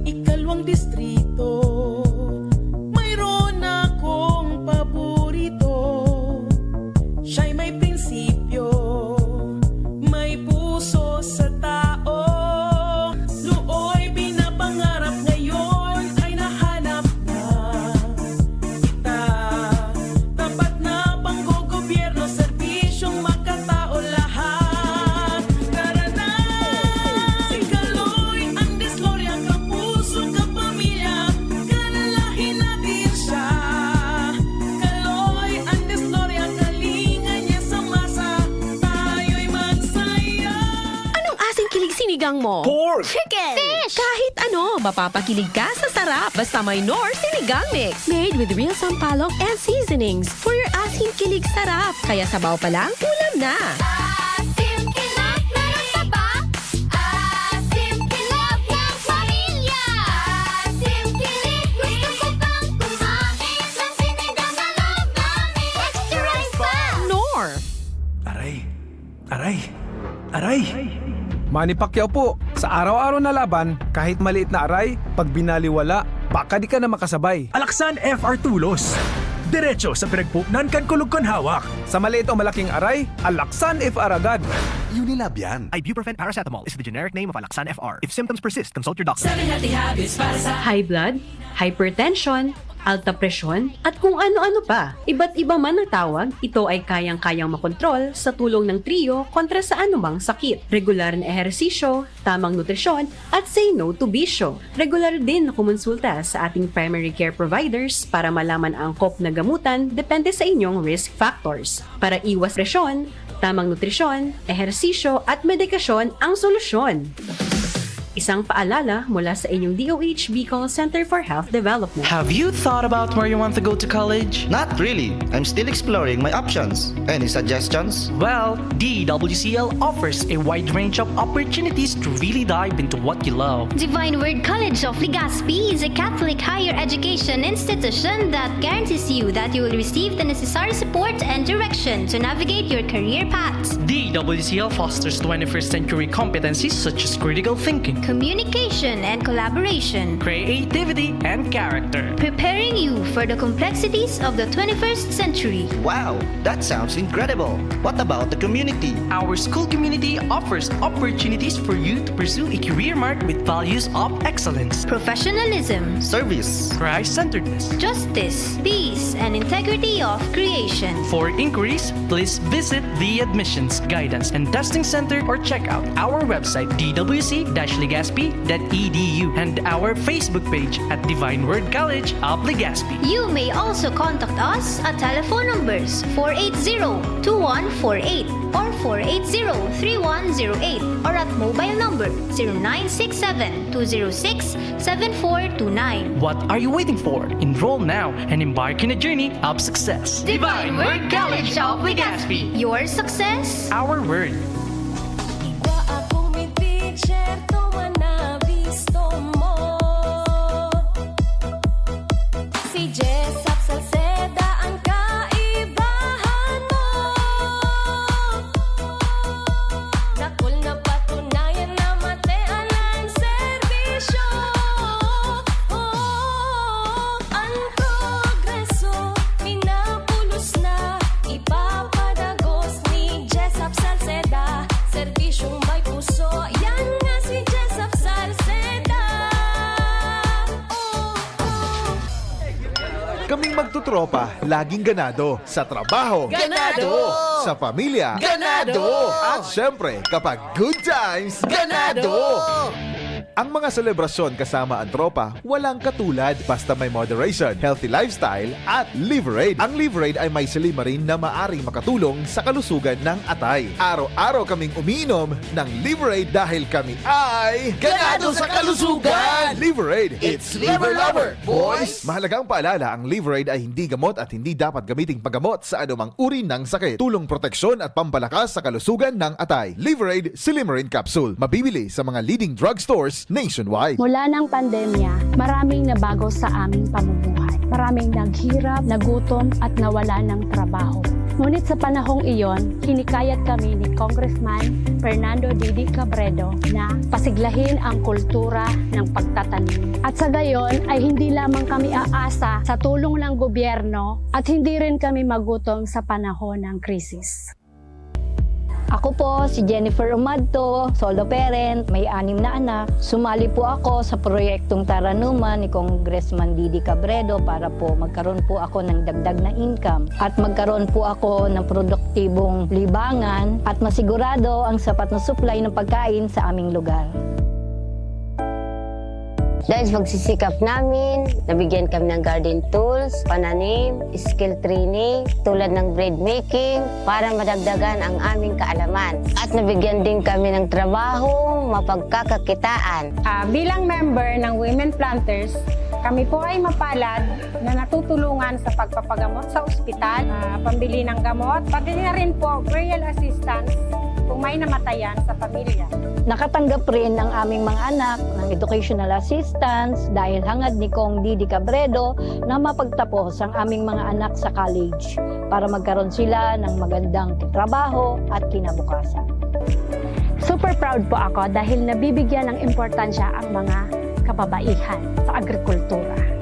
Ikalawang distrito, mayroon akong paborito. Chicken! Fish! Kahit ano, mapapakilig ka sa sarap. Basta may Knorr Sinigang Mix. Made with real sampalok and seasonings. For your asim kilig sarap. Kaya sabaw pa lang, ulam na. Asim kilig, meron ka ba? Asim kilig ng pamilya. Asim kilig, gusto ko pang kumain ng sinigang na love namin. Extra rice pa! Knorr! Aray! Aray! Aray! Manny Pacquiao po, sa araw-araw na laban, kahit maliit na aray, pag binaliwala, baka di ka na makasabay. Alaksan F R Tulos. Diretso sa pinagpuknan kan kulog kan hawak. Sa maliit o malaking aray, Alaksan F R agad. Unilab yan. Ibuprofen paracetamol is the generic name of Alaxan F R. If symptoms persist, consult your doctor. Seven healthy habits para sa high blood, hypertension, alta presyon, at kung ano-ano pa. Iba't iba man ang tawag, ito ay kayang-kayang makontrol sa tulong ng Trio kontra sa anumang sakit. Regular na ehersisyo, tamang nutrisyon, at say no to bisyo. Regular din na kumonsulta sa ating primary care providers para malaman ang angkop na gamutan depende sa inyong risk factors. Para iwas presyon, tamang nutrisyon, ehersisyo at medikasyon ang solusyon. Isang paalala mula sa inyong D O H Bicol Center for Health Development. Have you thought about where you want to go to college? Not really. I'm still exploring my options. Any suggestions? Well, D W C L offers a wide range of opportunities to really dive into what you love. Divine Word College of Legazpi is a Catholic higher education institution that guarantees you that you will receive the necessary support and direction to navigate your career path. D W C L fosters twenty-first century competencies such as critical thinking, communication and collaboration, creativity, and character, preparing you for the complexities of the twenty-first century. Wow, that sounds incredible. What about the community? Our school community offers opportunities for you to pursue a career marked with values of excellence, professionalism, service, Christ-centeredness, justice, peace, and integrity of creation. For inquiries, please visit the Admissions, Guidance, and Testing Center or check out our website, d w c dash legazpi dot e d u, and our Facebook page at Divine Word College of Legazpi. You may also contact us at telephone numbers four eight zero, two one four eight or four eight zero, three one zero eight or at mobile number zero nine six seven, two zero six, seven four two nine. What are you waiting for? Enroll now and embark in a journey of success. Divine Word College of Legazpi. Your success, our word. Igwa ako mi teacher, tuma na bisto mo. Si Jessop Salceda ang kaibahan mo. Dakul na patunayan na matean ang serbisyo. Oh, ang progreso, minapulos na, ipapadagos ni Jessop Salceda. Serbisyong may puso, yan nga si Jessop Salceda. Oh, oh. Kaming magtutropa, laging ganado. Sa trabaho. Ganado! Sa pamilya. Ganado! At syempre, kapag good times, ganado! Ang mga selebrasyon kasama ang tropa, walang katulad basta may moderation, healthy lifestyle, at Liverade. Ang Liverade ay may silymarin na maaring makatulong sa kalusugan ng atay. Araw-araw kaming umiinom ng Liverade dahil kami ay ganado sa kalusugan! Liverade, it's liver lover, boys! Mahalagang paalala, ang Liverade ay hindi gamot at hindi dapat gamiting paggamot sa anumang uri ng sakit. Tulong proteksyon at pampalakas sa kalusugan ng atay. Liverade Silymarin Capsule. Mabibili sa mga leading drugstores nationwide. Mula ng pandemya, maraming nabago sa aming pamumuhay. Maraming naghirap, nagutom, at nawala ng trabaho. Ngunit sa panahong iyon, hinikayat kami ni Congressman Fernando Didi Cabredo na pasiglahin ang kultura ng pagtatanim. At sa gayon ay hindi lamang kami aasa sa tulong ng gobyerno at hindi rin kami magutom sa panahon ng krisis. Ako po si Jennifer Umadto, solo parent, may anim na anak. Sumali po ako sa proyektong Taranuman ni Congressman Didi Cabredo para po magkaroon po ako ng dagdag na income at magkaroon po ako ng produktibong libangan at masigurado ang sapat na supply ng pagkain sa aming lugar. Dahil sa pagsisikap namin, nabigyan kami ng garden tools, pananim, skill training, tulad ng bread making, para madagdagan ang aming kaalaman. At nabigyan din kami ng trabahong mapagkakakitaan. Ah, bilang member ng Women Planters, kami po ay mapalad na natutulungan sa pagpapagamot sa ospital, ah, pambili ng gamot, pati na rin po burial assistance kung may namatayan sa pamilya. Nakatanggap rin ang aming mga anak ng educational assistance dahil hangad ni Cong Didi Cabredo na mapagtapos ang aming mga anak sa college para magkaroon sila ng magandang trabaho at kinabukasan. Super proud po ako dahil nabibigyan ng importansya ang mga kababaihan sa agrikultura.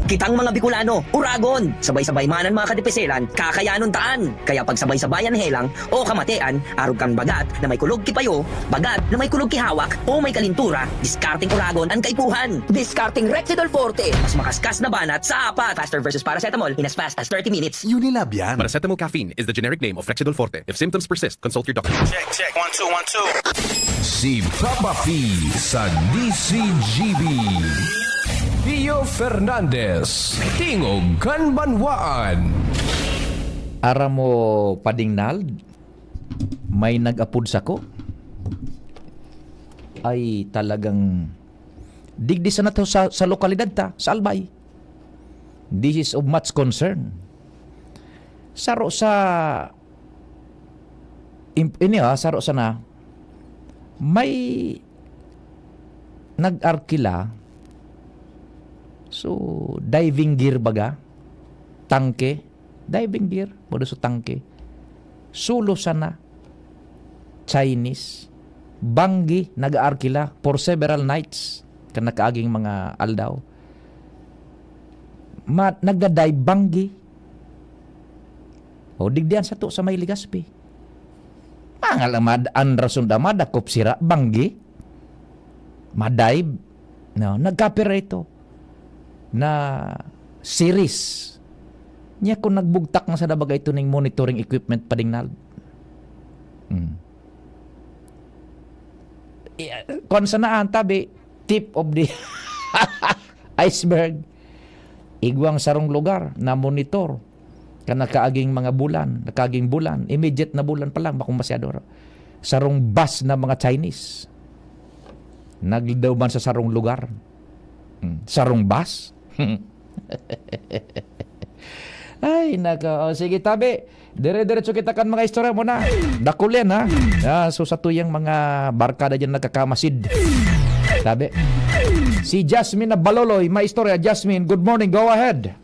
Kitang mga Bicolano, Uragon! Sabay-sabay man an mga kadipiselan, kakayanon taan! Kaya pagsabay-sabayan helang o kamatean, arog kan bagat na may kulog ki payo, bagat na may kulog ki hawak, o may kalintura, diskarteng Uragon an kaipuhan! Diskarteng Rexidol Forte! Mas makaskas na banat sa apat! Faster versus paracetamol in as fast as thirty minutes! Unilab yan. Paracetamol caffeine is the generic name of Rexidol Forte. If symptoms persist, consult your doctor. Check, check, one, two, one, two. Si Papa P sa D C G B. Pio Fernandez, Tingog kan Banwaan. Aram mo, Pading Nald, may nag-apod sako. Ay, talagang digdi sana to sa, sa lokalidad ta, sa Albay. This is of much concern. Saro sa im- ini ah, saro sana may nag-arkila. So, diving gear baga, tangke, diving gear, modo sa tangke. Sulo sana, Chinese, banggi nag-aarkila for several nights kan nakaaging mga aldaw. Ma, nagda-dive banggi. O digdian sato sa may Legazpi. Mga lamad, an rason da madakop sira, banggi. Madive. No, nagkapira ito na series. Niya kung nagbugtak na sa dabaga ito ning monitoring equipment, Pading Nald. Hmm. I- Kung saan na ang tabi, tip of the iceberg. Igwang sarong lugar na monitor kan nakaaging mga bulan, nakaaging bulan, immediate na bulan pa lang, bakong masyado. Sarong bus na mga Chinese. Nagdaw man sa sarong lugar. Hmm, sarong bus? Ay, nako. O, sige, tabi. Dire-diretso kita kan mga istorya mo na. Dakul yan, ha? Ah, so, sa tuyang mga barkada dyan nagkakamasid. Tabi. Si Jasmine na Baloloy, may istorya. Jasmine, good morning. Go ahead.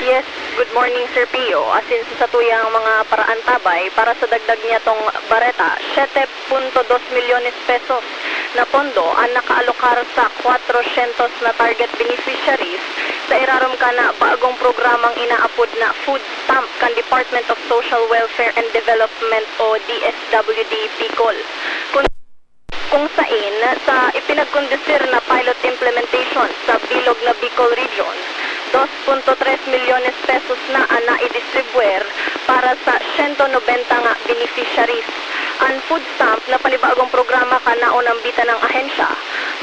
Yes, good morning, Sir Pio. Asin sa satuyang mga paraantabay, para sa dagdag niya tong bareta, siete punto dos milyones pesos na pondo ang nakaalokar sa kwatrosyentos na target beneficiaries sa irarom kan bagong programang inaapod na food stamp kan Department of Social Welfare and Development o D S W D Bicol. Kun- kung sain sa ipinagkondusir na pilot implementation sa bilog na Bicol Region, dos punto tres milyones pesos na an naidistribwer para sa siyento nobenta nga beneficiaries. An food stamp na panibagong programa kan naonambitan nang ahensya,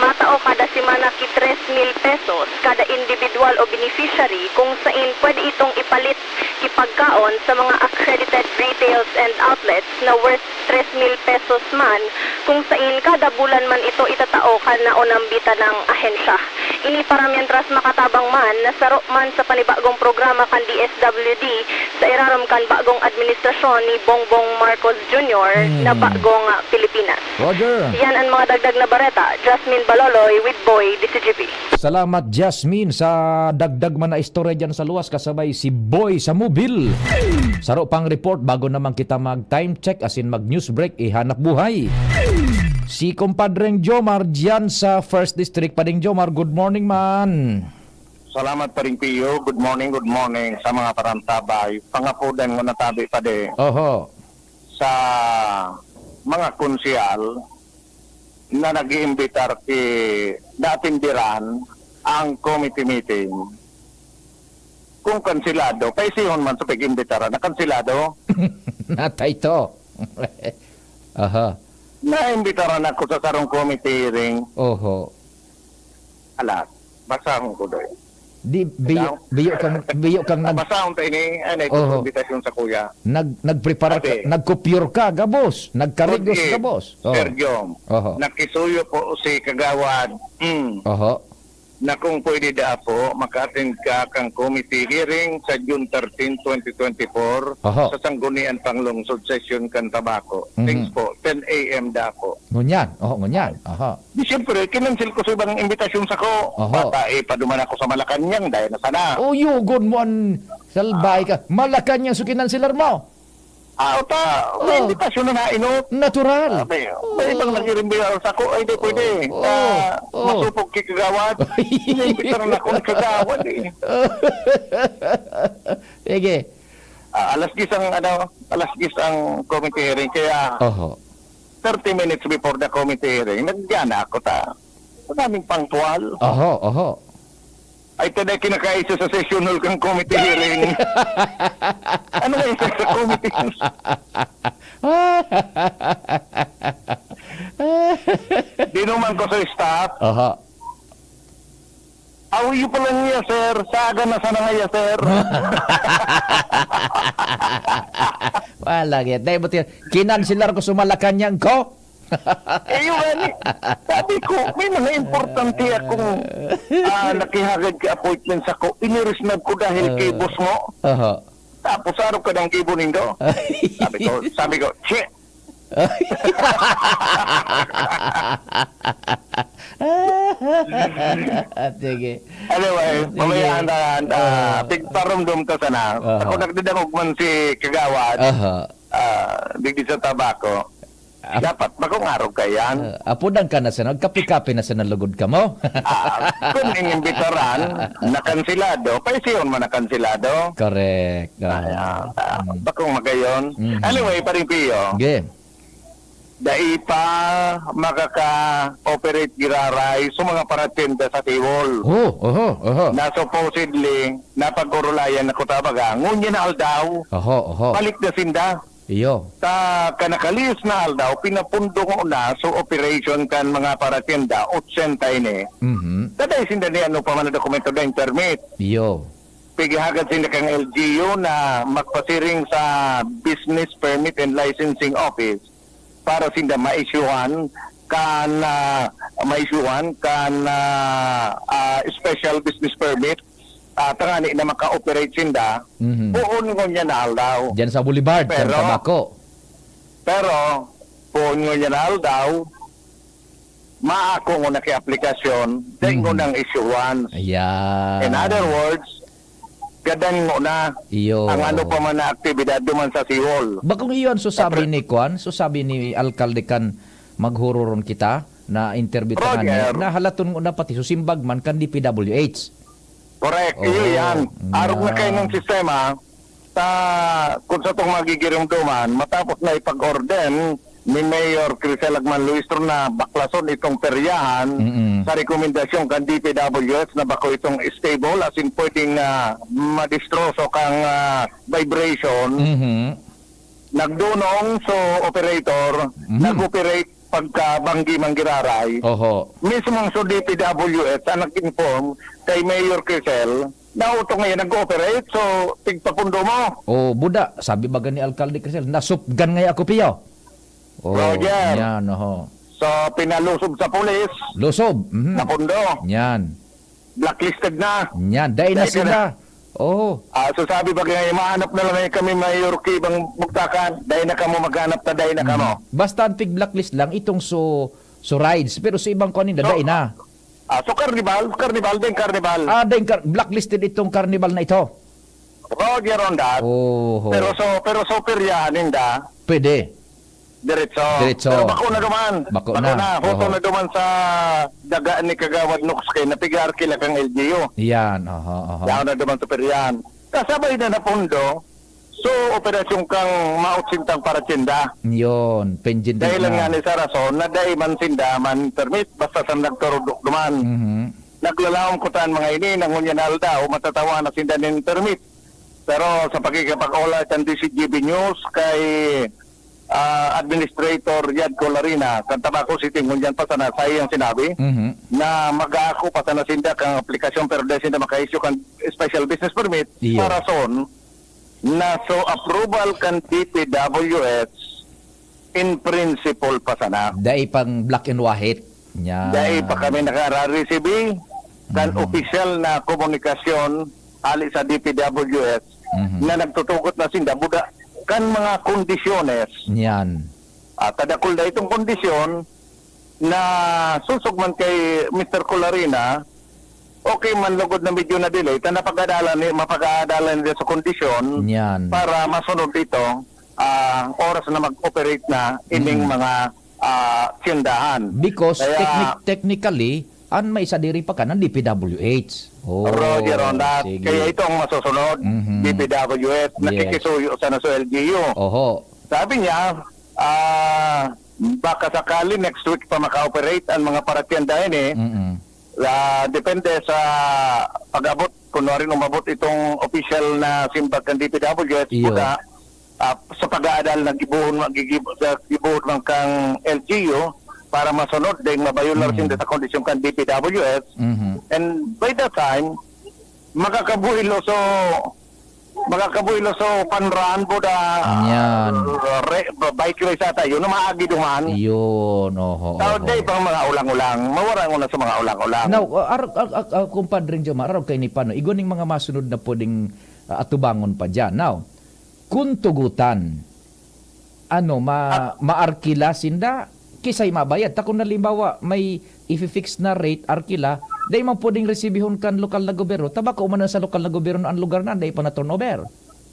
matao kada semana ki tres mil pesos kada indibidwal o beneficiary, kung sain pwede itong ipalit ki pagkaon sa mga accredited retails and outlets na worth tres mil pesos man, kung sain kada bulan man ito itatao kan naonambitan nang ahensya. Ini para mientras makatabang man na saro man sa panibagong programa kan D S W D sa irarom kan bagong administrasyon ni Bongbong Marcos Junior na bagong, ah, Pilipinas. Roger. Yan ang mga dagdag na bareta. Jasmine Baloloy with Boy, D C G P. Salamat, Jasmine, sa dagdag man na istorya dyan sa luwas kasabay si Boy sa Mobil. Saro pang report bago naman kita mag time check asin mag news break, ihanap buhay. Si Compadreng Jomar dyan sa First District. Pading Jomar, good morning man. Salamat, Paring Pio. Good morning, good morning sa mga parantabay. Pangapodan ko na tabi pa di Oho. sa mga konsehal na nag-iimbitar ki dating diran ang committee meeting. Kung kansilado, paisihon man sa pag-imbitaran na kansilado. Natay to. Aha. Naimbitaran ako sa sarong committee hearing. Oho. Alas, basahon ko doon. Di, biyo, Ano? biyo kang, biyo kang nag- Basta ang tayo ni, ano, ito Oho. Imbitasyon sa kuya. Nag-, nagprepara ka, Ate. nagkupyor ka, gabos. Nagkarigos, Kundi, gabos. Oh. Sergio, Oho. nakisuyo po si Kagawad. Mm. Oho. Na kung pwede da po, maka-attend ka kang committee hearing sa June thirteen, twenty twenty-four, Oho. sa Sangguniang Panglungsod Session kan Tabaco. Mhm. Thanks po, ten A M da po. Ngunyan. Oho, ngunyan. Oho. Di siyempre, kinansel ko sa ibang imbitasyon sa ko. Oho. Bata, eh, paduman ako sa Malacañang, dahil na sana. Oh, yugon mo an salbay ka. Malacañang so kinanselar mo? Ah, ota, may Oh. imbitasyon na nainot. Natural. Ah, may, may ibang Oo. nag-irimbiyaw sa ko, ay, di pwede. Oo. Ah, Oo. masupog kay Kagawad. Iniimbitaran ako ni Kagawad, eh. Sige. Ah, alas diyes ang, ano, alas diyes ang committee hearing, kaya Oho. thirty minutes before the committee hearing, nagyana ako ta. Maraming pangtual. Oho, oho. Ay, ito na kinakaiso sa session hall kang committee hearing. Ano nga isa sa committee? Dinuman ko sa staff. Oho. Aw, iyo pala niya, sir. Saga na sana ngaya, sir. Wala, git. Dahil buti, kinansilar ko sa Malacañang ko. Eh, yun nga ni. Sabi ko, may mga importante akong, ah, nakihagad ka appointment sa ko. Inirisnab ko dahil kay Ah. boss mo. Aha. Tapos, araw ka ng gibo nindo. Sabi ko, sabi ko, "Che!" Sige. Anyway, Sige. mamaya na, na, Ah. pigparumdum ta sana. Aha. Ako nagdadangog man si Kagawad. Aha. Ah, digdi sa Tabaco. Ah. Dapat, bakong araw ka yan. Ah, apudan ka na sana, kape-kape na sana lugod ka mo. Ah, kung inimbitaran, nakansilado, paisiyon mo nakansilado. Correct. Ah. Ayan, ah, Mm. bakong magayon. Mhm. Anyway, Paring Pio, Sige. dai pa makaka-operate giraray sa mga paratenda sa Tibol. Oh, oho, oho. Na supposedly, napag-urulayan na kuta baga, ngunyan na aldaw, Oho, oho. balik na sinda. Iyo. Ta kanakalihis na aldaw, pinapundo ngona so operation kan mga paratenda, otsenta ini. Mhm. Ta dai sinda ni ano pa man na dokumento, daing permit. Iyo. Pigihagad sinda kang L G U na magpasiring sa Business Permit and Licensing Office para sinda ma-issuehan kan, ah, ma-issuehan kan, ah, ah, special business permit, ah, tangani na maka-operate sinda, Mhm. poon ngunyan na aldaw. Diyan sa Boulevard, sa Pero, Tabaco. pero, poon ngunyan na aldaw, maako ngona ki aplikasyon, dai Mhm. ngunang issuance. Ayan. In other words, gadan ngona Iyo. ang ano pa man na aktibidad duman sa Seawall. Bakong iyon, so Sa sabi pre- ni Kwan, so sabi ni Alkalde kan maghururon kita, na interview ta Roger. ngani, na halaton ngona pati so simbag man kan D P W H. Correct, iyo Oo, yan. Arog na yan. kayo ng sistema, ta, kung sa tong magigirimdoman, matapos na ipag-order ni Mayor Crisel Agman Luistro na baklason itong peryahan Mm-mm. sa rekomendasyon kan D P W H na bako itong stable, as in pwedeng, ah, madistroso kang, ah, vibration. Mhm. Nagdunong so operator, Mhm. nag-operate pagka banggi man giraray. Oho. Mismong so D P W H ang nag-inform kay Mayor Crisel na utong ngayon nag-ooperate, so tigpapundo mo. Oh, buda, sabi baga ni Alkalde Crisel, nasupgan ngaya ako, Pio. Oh, Roger. yan, oho. So, pinalusob sa pulis, Lusob, mhm. napundo. Yan. Blacklisted na. Yan, dai na Dai ka sila. na. Oh. Ah, so sabi baga ngayon, mahanap na lang ngayon kami, Mayor Kibang Bugtakan, dai na kamo maghanap na, dai na kamo. Mhm. Basta ang tig-blacklist lang, itong so, so rides, pero sa ibang kuan ninda, So, dai na. ah, so Carnival, Carnival din, Carnival. Ah, dai kar-, blacklisted itong Carnival na ito. Roger on that. Oho. Pero so, pero so, peryahan ninda. Pwede. Diretso. Diretso. Pero bako na duman. Bako Bako na. na. Hoto Oho. na duman sa daga ni Kagawad Nox kay napigar kila kang L G U. Yan, oho, oho. Yaon na duman sa peryahan. Kasabay na napundo, so operasyon kang maot sintang paratsinda. Yun, penjin Dahil lang na. nga ni sa rason na dai man sinda man permit, basta sa nagturudok duman. Mhm. Naglalaom ko tan mga ini, na ngunyan na aldaw, matatawa na sinda nin permit. Pero sa pakikipag-olay kan D C G B News kay, ah, Administrator Yad Colarina kan Tabaco City ngunyan pa sana, sa iyang sinabi Mhm. na mag-aako pa sana sinda kan aplikasyon pero dai sinda maka-issue kan special business permit Iyo. pa rason na so approval kan D P W S in principle pa sana. Dai pang black and white. Yan. Dai pa kami nakarareceive kan Mhm. opisyal na komunikasyon hali sa D P W S Mhm. na nagtutugot na sinda buda kan mga kondisyones. Yan. At tadakul na itong kondisyon na susog man kay Mister Colarina, okay man lugod na medyo na-delay, ta napag-adalan ni, mapag-aadalan nila sa kondisyon Yan. para masunod ito, ah, oras na mag-operate na ining Mm. mga, ah, tiyandahan. Because Kaya technic-, technically, an may sadiri pa kan D P W H. Oh, Roger on that. sige. Kaya ito ang masusunod, Mhm. D P W H, Yes. nakikisuyo sana sa L G U. Oho. Sabi niya, ah, baka sakali next week pa maka-operate ang mga paratiyandahan eh. Mm-mm. Ah, depende sa pag-abot, kunwari umabot itong opisyal na simbag kan D P W S, Iyo. buda, ah, sa pag-aadal na gibuhon, gigib-, sa gibuhon man kang L G U para masunod, dahil mabayular Mm. sinda sa kondisyon kan D P W S. Mhm. And by that time, makakabuhilo so, makakabuhilo so panraan po da, Yan. re-, bike race ata, yun, na maagi duman. Yun, oho, Tao oho. day pang mga ulang-ulang, mawara mo na sa mga ulang-ulang. Now, uh, ar-, ar-, ar-, ar-, kumpadre Jomar, arog kay ni Pano, igwa ning mga masunod na pwedeng, uh, atubangon pa dyan. Now, kun tugutan, ano, ma-, Ah. maarkila sinda, kisay mabayad. Ta kun halimbawa, may ifi-fix na rate, arkila, dai man pwedeng resibihon kan lokal na gobyerno. Ta bako man sa lokal na gobyerno ang lugar na, dai pa na turnover.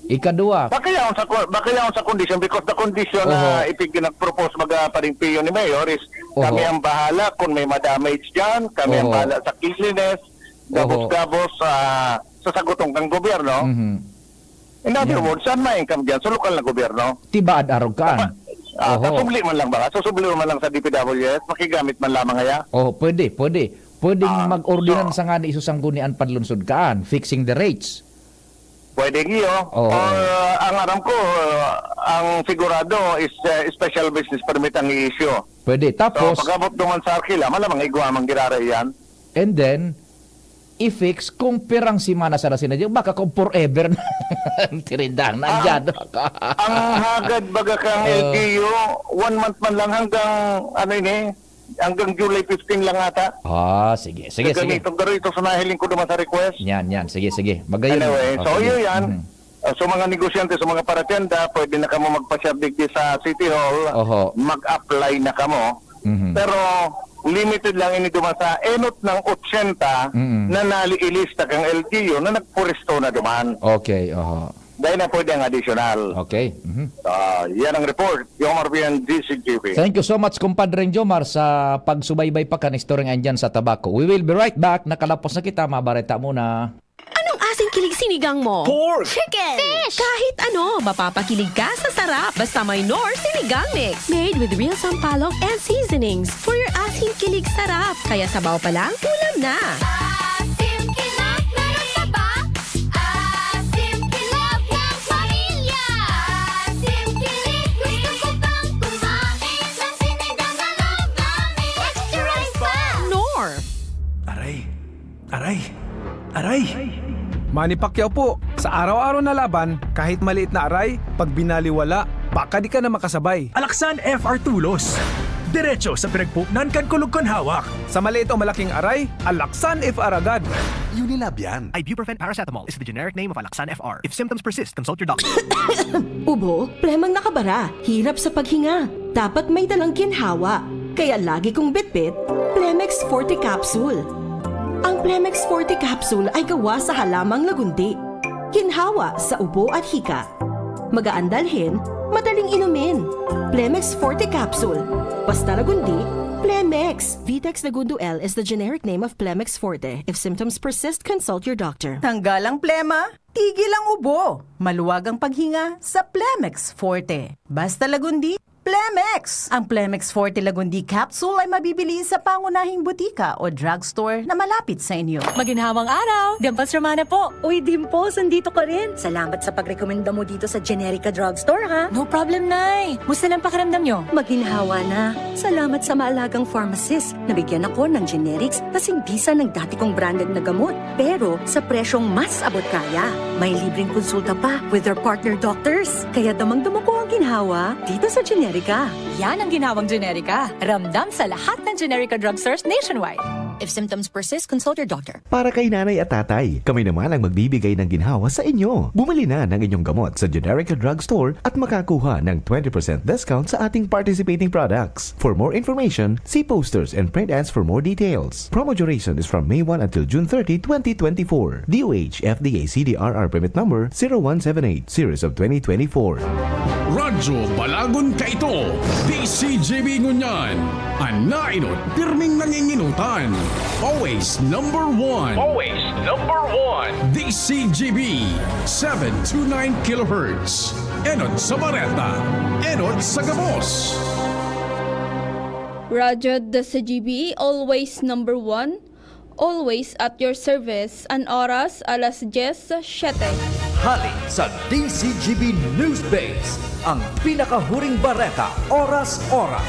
Ikaduwa. Baka yaon sa ko-, baka yaon sa condition, because the condition na Oho. ipinag-propose baga pa rin Pio ni Mayor is Oho. kami ang bahala kung may ma-damage dyan, kami ang Oho. bahala sa cleanliness, Oho. gabos-gabos, ah, sa sagutong kang gobyerno. Mhm. In other Yan. words, saan ma-income dyan? Sa lokal na gobyerno? Tibaad arog kaan. Apa-, ah, Oho. sa subli man lang ba? Sa subli man lang sa D P W S, makigamit man lamang kaya? Oh, pwede, pwede. Pwedeng Ah, mag-ordinansa so nga ni isusang guni an panlunsod kaan, fixing the rates. Pwede iyo. Oo. Or, ah, ang aram ko, ah, ang sigurado is, ah, special business permit ang i-issue. Pwede. So, Tapos, pag-abot naman sa arkila, malamang igwa mang giraray yan. And then, i-fix kung pirang semana sana sila dyan. Baka kung forever na ang tirindahan na Ang, dyan. ang hagad baga kang Oo. L G U, one month man lang hanggang, ano ini, hanggang July fifteen lang ata. Ah, sige. Sige, sige. Ganito, pero ito sa nahiling ko naman sa request. Yan, yan. Sige, sige. Magayon. Anyway, Oh, so sige. yun yan. Mhm. Uh, so mga negosyante, sa mga paratenda, pwede na kamo magpa-share digdi sa City Hall. Oho. Mag-apply na kamo. Mhm. Pero limited lang ini duman sa enot ng otsenta Mm. na naliilista kang L G U na nagpwesto na duman. Okay, oho. Dahil na pwede ang additional. Okay. Mhm. Ah, yan ang report. Jomar Vian, D C G P. Thank you so much, Compadre Jomar, sa pagsubaybay pa kan istorya andyan sa Tabaco. We will be right back. Nakalapos na kita. Mabareta muna. Anong asin kilig sinigang mo? Pork! Chicken! Fish! Kahit ano, mapapakilig ka sa sarap. Basta may Knorr Sinigang Mix. Made with real sampalok and seasonings. For your asin kilig sarap. Kaya sabaw pa lang, ulam na. Asim kilig, meron ka ba? Asim kilig ng pamilya. Asim kilig, gusto ko pang kumain ng sinigang na love namin. Extra rice pa! Knorr. Aray! Aray! Aray! Manny Pacquiao po, sa araw-araw na laban, kahit maliit na aray, pag binaliwala, baka di ka na makasabay. Alaksan F R Tulos. Diretso sa pinagpuknan kan kulog kan hawak. Sa maliit o malaking aray, Alaksan F R agad. Unilab yan. Ibuprofen paracetamol is the generic name of Alaxan F R. If symptoms persist, consult your doctor. Ubo, plemang nakabara, hirap sa paghinga. Dapat may dalang ginhawa. Kaya lagi kong bitbit, Plemex Forte Capsule. Ang Plemex Forte Capsule ay gawa sa halamang lagundi. Ginhawa sa ubo at hika. Magaan dalhin, madaling inumin. Plemex Forte Capsule. Basta lagundi, Plemex. Vitex Lagundo L is the generic name of Plemex Forte. If symptoms persist, consult your doctor. Tanggal ang plema, tigil ang ubo, maluwag ang paghinga sa Plemex Forte. Basta lagundi, Plemex! Ang Plemex Forte Lagundi Capsule ay mabibili sa pangunahing butika o drugstore na malapit sa inyo. Maginhawang araw! Dimples Romana po! Uy, Dimples, andito ka rin! Salamat sa pagrekomenda mo dito sa Generica Drugstore, ha? No problem, Nay! Musta nang pakiramdam nyo? Maginhawa na. Salamat sa maalagang pharmacist. Nabigyan ako ng generics kasing bisa ng dati kong branded na gamot, pero sa presyong mas abot kaya. May libreng konsulta pa with their partner doctors. Kaya damang-dama ko ang ginhawa dito sa Generica. Yan ang ginhawang Generica. Ramdam sa lahat ng Generica drugstores nationwide. If symptoms persist, consult your doctor. Para kay nanay at tatay, kami naman ang magbibigay ng ginhawa sa inyo. Bumili na ng inyong gamot sa Generica Drugstore at makakuha ng twenty percent discount sa ating participating products. For more information, see posters and print ads for more details. Promo duration is from May one until June thirty, twenty twenty-four. D O H F D A C D R R permit number zero one seven eight, series of twenty twenty-four. Radyo Balagon Kaito, D C G B Ngunyan. An nainot, pirming nanginginutan. Always number one. Always number one. D C G B, seven two nine kilohertz. Enot sa Bareta. Enot sa Gabos. Radyo D C G B, always number one, always at your service. An oras, alas dyes siyete. Hali sa D C G B News Base, ang pinakahuring bareta, oras-oras.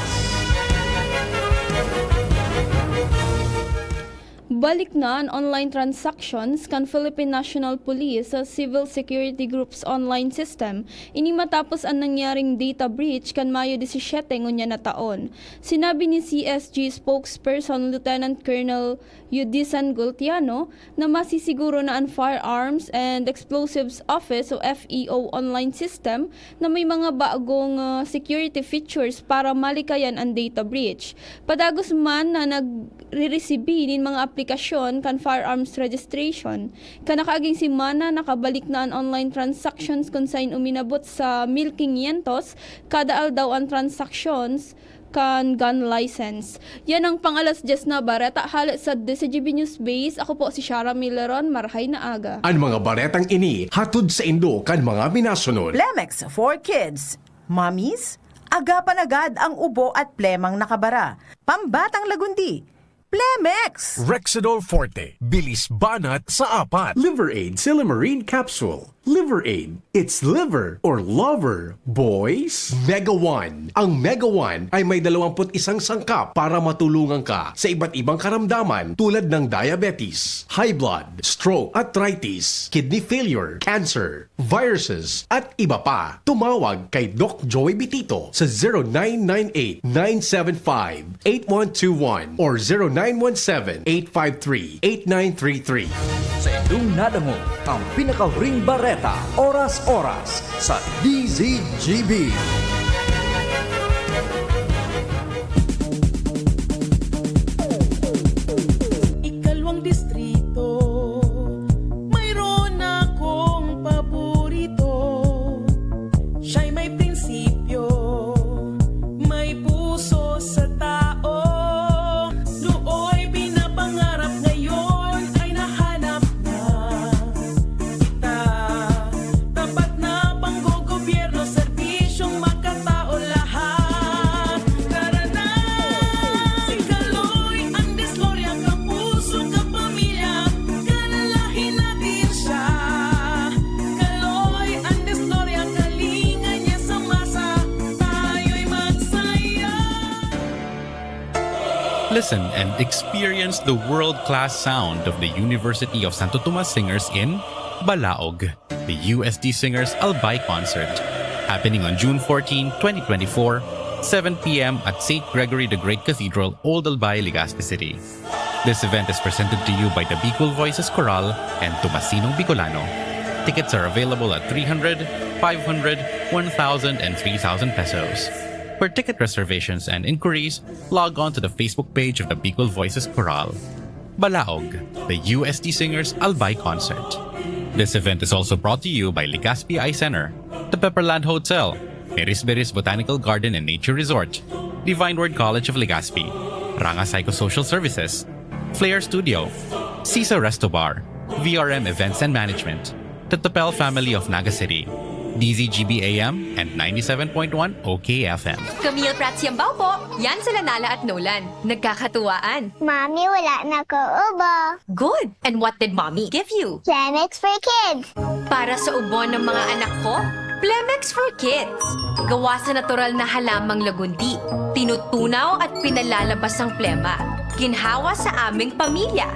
Balik na an online transactions kan Philippine National Police sa Civil Security Group's online system. Ini matapos an nangyaring data breach kan Mayo disisiete ngunyan na taon. Sinabi ni C S G spokesperson Lieutenant Colonel Yudisan Gultiano na masisiguro na an Firearms and Explosives Office o F E O online system na may mga bagong ah, security features para malikayan an data breach. Padagos man na nagre-resibi nin mga aplikasyon kan firearms registration. Kan nakaaging semana, nakabalik na an online transactions kun sain uminabot sa mil quinientos kada aldaw an transactions kan gun license. Yan ang pang-alas dyes na bareta hale sa D C G B News Base. Ako po si Shara Mileron. Marhay na aga. An mga baretang ini hatod saindo kan mga minasunod. Plemex for Kids. Mommies, agapan agad ang ubo at plemang nakabara. Pambatang lagundi, Plemex! Rexidol Forte, bilis banat sa apat. Liver Aid Silymarin Capsule. Liver Aid, it's liver or lover, boys. Mega One. Ang Mega One ay may dalawampu't isang sangkap para matulungan ka sa iba't ibang karamdaman tulad ng diabetes, high blood, stroke, arthritis, kidney failure, cancer, viruses, at iba pa. Tumawag kay Doc Joey Bitito sa zero nine nine eight, nine seven five, eight one two one or zero nine one seven, eight five three, eight nine three three. Sa indong nadangog ang pinakahuring bareta, oras-oras sa D Z G B. Ikalawang distrito, mayroon akong paborito. Siya'y may prinsipyo, may puso sa tao. Nooy pinapangarap, ngayon ay nahanap na kita. Tapat na panggogobyerno, serbisyong makatao lahat. Tara na! Si Kaloy ang disloryang kapuso, kapamilya, kalalahin natin siya. Kaloy ang disloryang kalinga niya sa masa, tayo'y magsaya. Listen and experience the world-class sound of the University of Santo Tomas Singers in Balaog, the U S T Singers Albay Concert, happening on June fourteen, twenty twenty-four, seven p m at Saint Gregory the Great Cathedral, Old Albay, Legazpi City. This event is presented to you by the Bicol Voices Chorale and Tomasinong Bicolano. Tickets are available at three hundred, five hundred, one thousand, and three thousand pesos. For ticket reservations and inquiries, log on to the Facebook page of the Bicol Voices Chorale. Balaog, the U S T Singers Albay Concert. This event is also brought to you by Legazpi Eye Center, the Pepperland Hotel, Mirismiris Botanical Garden and Nature Resort, Divine Word College of Legazpi, Ranga Psychosocial Services, Flair Studio, Sisa Resto Bar, V R M Events and Management, the Tapel Family of Naga City, D Z G B A M and ninety-seven point one O K F M. Camille Prats Yambao po. Yan sila Nala at Nolan. Nagkakatuwaan. Mami, wala na ko ubo. Good. And what did mommy give you? Plemex for kids. Para sa ubo ng mga anak ko, Plemex for Kids. Gawa sa natural na halamang lagundi. Tinutunaw at pinalalabas ang plema. Ginhawa sa aming pamilya.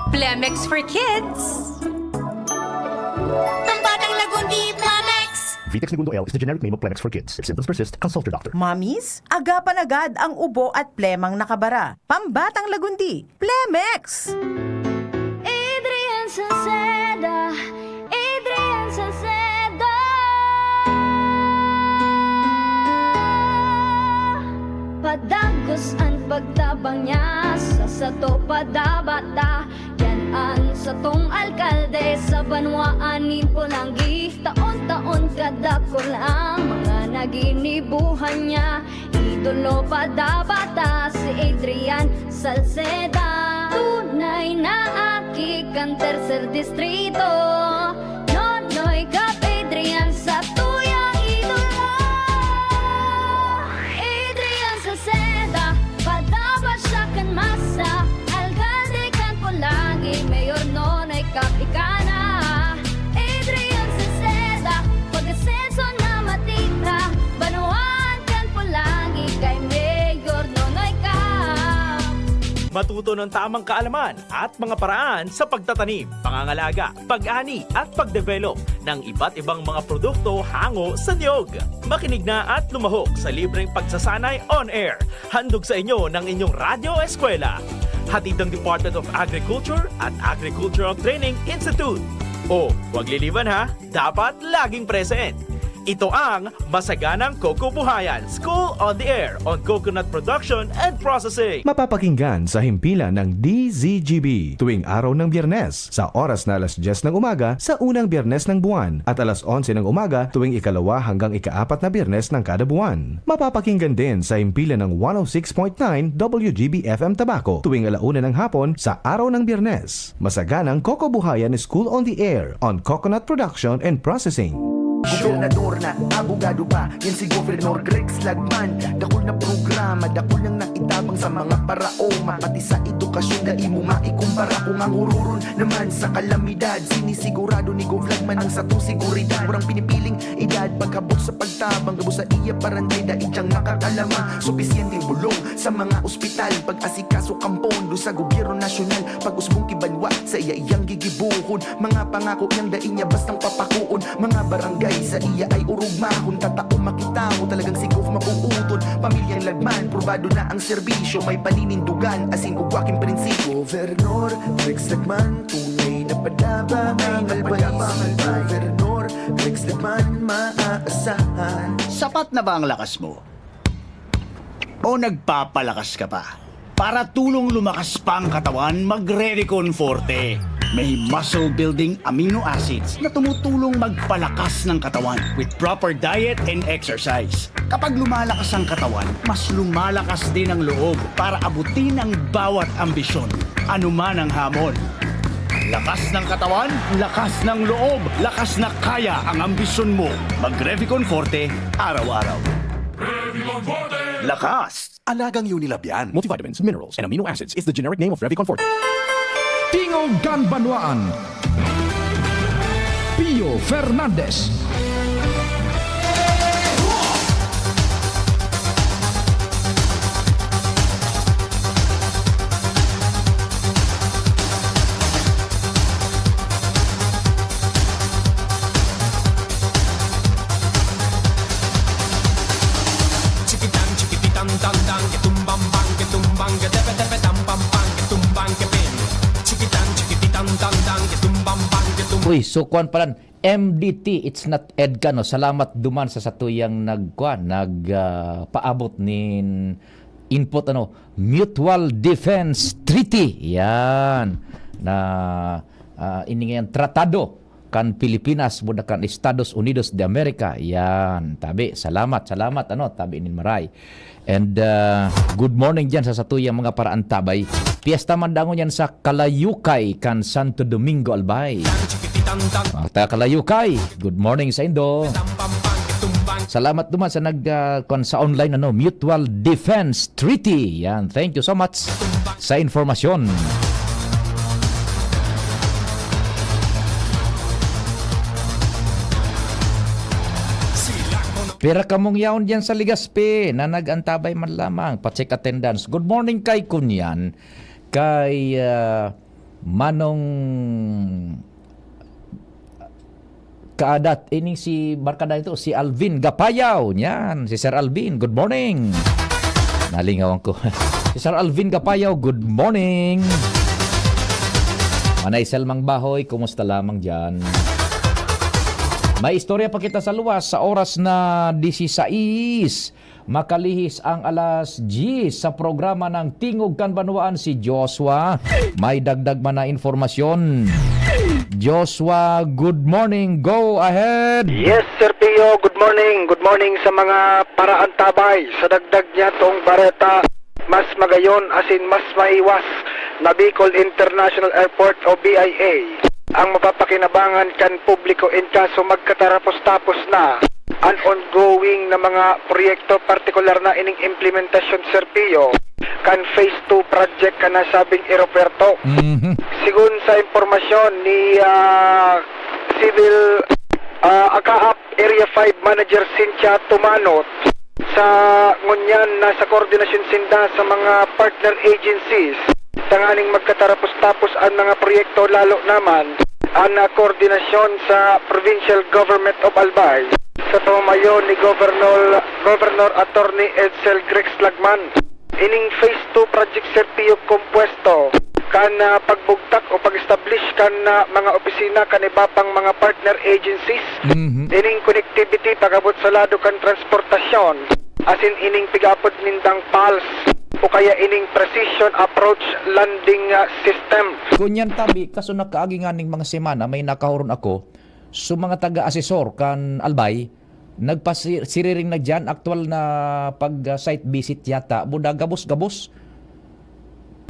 Plemex for Kids. Pambatang Lagundi, Plemex! Vitex Negundo L is the generic name of Plemex for kids. If symptoms persist, consult your doctor. Mommies, agapan agad ang ubo at plemang nakabara. Pambatang Lagundi, Plemex! Adrian Salceda, Adrian Salceda. Padagos an pagtabang niya sa sato padabata. Yan an satong alkalde sa banwaan nin Polangi. Taon-taon kadakul ang mga naginibuhan niya. Idolo padabata si Adrian Salceda. Tunay na aki kan tercer distrito. Nonoy Cap Adrian sa tuyang idolo. Adrian Salceda, padabata siya kan masa. Alkalde kan Polangi, Mayor Nonoy Cap ika na. Adrian Salceda, pag-asenso na matita. Banwaan kan Polangi kay Mayor Nonoy Cap. Matuto ng tamang kaalaman at mga paraan sa pagtatanim, pangangalaga, pag-ani at pagdevelop ng iba't ibang mga produkto hango sa niyog. Makinig na at lumahok sa libreng pagsasanay on air. Handog sa inyo ng inyong Radyo Eskwela. Hatid ng Department of Agriculture at Agricultural Training Institute. O, huwag liliwan ha, dapat laging present. Ito ang Masaganang Coco Buhayan, School on the Air on Coconut Production and Processing. Mapapakinggan sa himpilan ng D Z G B tuwing araw ng Biyernes sa oras na alas dyes ng umaga sa unang Biyernes ng buwan at alas onse ng umaga tuwing ikalawa hanggang ikaapat na Biyernes ng kada buwan. Mapapakinggan din sa himpilan ng one oh six point nine W G B F M Tabaco tuwing alauna ng hapon sa araw ng Biyernes. Masaganang Coco Buhayan School on the Air on Coconut Production and Processing. Gobernador na, abogado pa, yan si Governor Rex Lagman. Dakul na programa, dakul nang naitabang sa mga paraoma. Pati sa edukasyon, dai mo maikumpara. Kung ang hururon naman sa kalamidad, sinisigurado ni Gov Lagman ang satong seguridad. Walang pinipiling edad, paghabot sa pagtabang, gabos sa iya parantay, dai diyang nakakalamang supisyenteng bulong sa mga ospital, pag-asikaso kan pondo sa gobyerno nasyonal, pag-usbong ki banwa sa iya iyang gigibohon, mga pangako niyang dai niya bastang papakoon, mga barangay sa iya ay orog mahon, tatao makita mo talagang si Gov mapuuton, pamilyang Lagman, probado na ang serbisyo, may paninindugan, asin ugwa king prinsipyo. Gobernador Rex Lagman, tunay na padaba, tunay na padaba, si Gobernador Rex Lagman, maaasahan. Sapat na ba ang lakas mo? O nagpapalakas ka pa? Para tulong lumakas pa ang katawan, mag-Revicon Forte. May muscle-building amino acids na tumutulong magpalakas ng katawan with proper diet and exercise. Kapag lumalakas ang katawan, mas lumalakas din ang loob para abutin ang bawat ambisyon, anuman ang hamon. Lakas ng katawan, lakas ng loob, lakas na kaya ang ambisyon mo. Mag-Revicon Forte, araw-araw. Lakas! Alagang Unilab yan. Multivitamins, minerals, and amino acids is the generic name of Revicon Forte. Tingog kan Banwaan, Pio Fernandez. Uy, so kuan palan, M D T, it's not EDCA, no? Salamat duman sa satuyang nagkuan, nag, ah, paabot nin input, ano, Mutual Defense Treaty. Yan. Na, ah, ini nga yan, tratado kan Pilipinas, buda kan Estados Unidos de America. Yan. Tabi, salamat, salamat, ano, tabi nin maray. And, ah, good morning dyan sa satuyang mga paraantabay. Piyesta man dangon yan sa Kalayukay kan Santo Domingo, Albay. Mga taga Kalayukay, good morning sa indo. Salamat duman sa nag, ah, kwan sa online, ano, Mutual Defense Treaty. Yan, thank you so much sa informasyon. Pira kamong yaon diyan sa Legazpi na nag-antabay man lamang, pa-check attendance. Good morning kay Kunyan, kay, ah, Manong Kaadat, ining si barkada nito, si Alvin Gapayaw. Yan, si Sir Alvin, good morning. Nalingawan ko. Si Sir Alvin Gapayaw, good morning. Manay Selmang Bahoy, kumusta lamang diyan? May istorya pa kita sa luwas sa oras na disisais. Makalihis ang alas diyes sa programa ng Tingog kan Banwaan si Joshua. May dagdag man na informasyon. Joshua, good morning. Go ahead. Yes, Sir Pio, good morning. Good morning sa mga paraantabay. Sa dagdag niya tong bareta, mas magayon asin mas mahiwas na Bicol International Airport o B I A ang mapapakinabangan kan publiko in kaso magkatarapos-tapos na an ongoing na mga proyekto, partikular na ining implementasyon, Sir Pio, kan Phase two project kan nasabing eropuwerto. Mhm. Sigon sa impormasyon ni, ah, Civil, ah, ACAAP Area five Manager Cynthia Tumanot, sa ngunyan nasa koordinasyon sinda sa mga partner agencies tanganing magkatarapos-tapos an mga proyekto, lalo naman an, ah, koordinasyon sa Provincial Government of Albay sa pamamayo ni Governor, Governor Attorney Edsel Grex Lagman. Ining Phase two Project, Sir Pio, kompuesto kan, ah, pagbugtak o pag-establish kan, ah, mga opisina kan iba pang mga partner agencies. Mhm. Ining connectivity pag-abot sa lado kan transportasyon, asin ining pig-aapod nindang PALS o kaya ining Precision Approach Landing, ah, System. Kunyan tabi, kaso nakaagi nga ning mga semana, may nakahuron ako, so mga taga-asesor kan Albay, nagpasi-, siriring na diyan, aktual na pag, ah, site visit yata, buda gabos-gabos.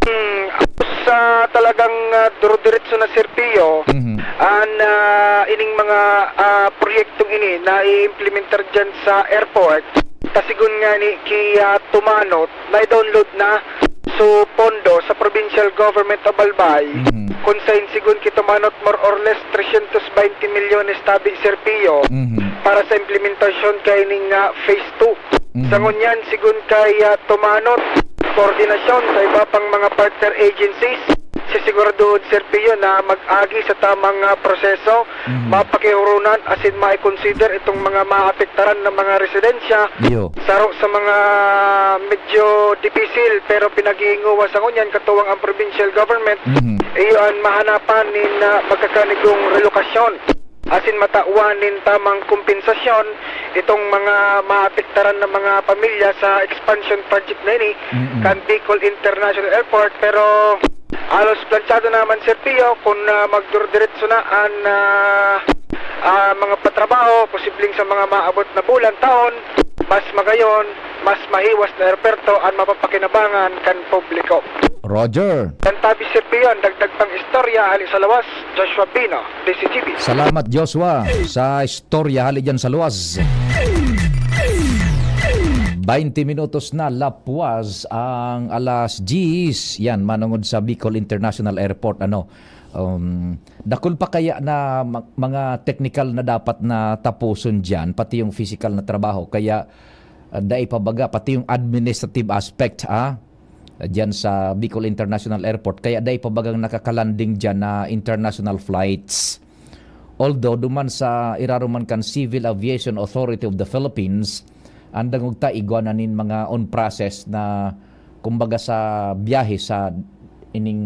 Hmm, sa talagang, ah, duro-diretso na, Sir Pio, Mhm. an, ah, ining mga, ah, proyektong ini na i-implementar diyan sa airport, ta sigon nga ni ki, ah, Tumanot, na-download na so pondo sa Provincial Government of Albay, Mhm. kun sain sigon ki Tumanot, more or less trescientos veinte milyones tabi, Sir Pio, Mhm. para sa implementasyon kaining, ah, phase two. Mhm. Sa ngunyan, sigon kay, ah, Tumanot, koordinasyon sa iba pang mga partner agencies, sisiguraduhon, Sir Pio, na mag-agi sa tamang, ah, proseso, Mhm. mapakihurunan asin mai-consider itong mga maapektaran na mga residensya. Iyo. Saro sa mga medyo dipisil pero pinaghihingowa sa ngunyan katuwang ang provincial government, Mhm. iyo an mahanapan nin, ah, magkakanigong relokasyon asin matawan nin tamang kompensasyon itong mga maapektaran na mga pamilya sa expansion project na ini Mm-mm. kan Bicol International Airport. Pero halos planchado naman, Sir Pio, kung, ah, magdurdiretso na an, ah, ah, mga patrabaho, posibleng sa mga maabot na bulan, taon, mas magayon, mas mahiwas na aeroporto an mapapakinabangan kan publiko. Roger. Kan tabi, Sir Pio, an dagdag pang istorya hali sa lawas, Joshua Pino, D C G B. Salamat, Joshua, sa istorya hali dyan sa luwas. Baynte minutos na lapwas ang alas diyes. Yan, manungod sa Bicol International Airport, ano, um, dakul pa kaya na ma-, mga technical na dapat na tapuson dyan, pati yung physical na trabaho. Kaya, ah, dai pa baga, pati yung administrative aspect, ah, dyan sa Bicol International Airport. Kaya dai pa bagang nakakalanding dyan na international flights. Although, duman sa iraruman kan Civil Aviation Authority of the Philippines, ang dangog ta igwa na nin mga on process na, kumbaga, sa biyahe sa ining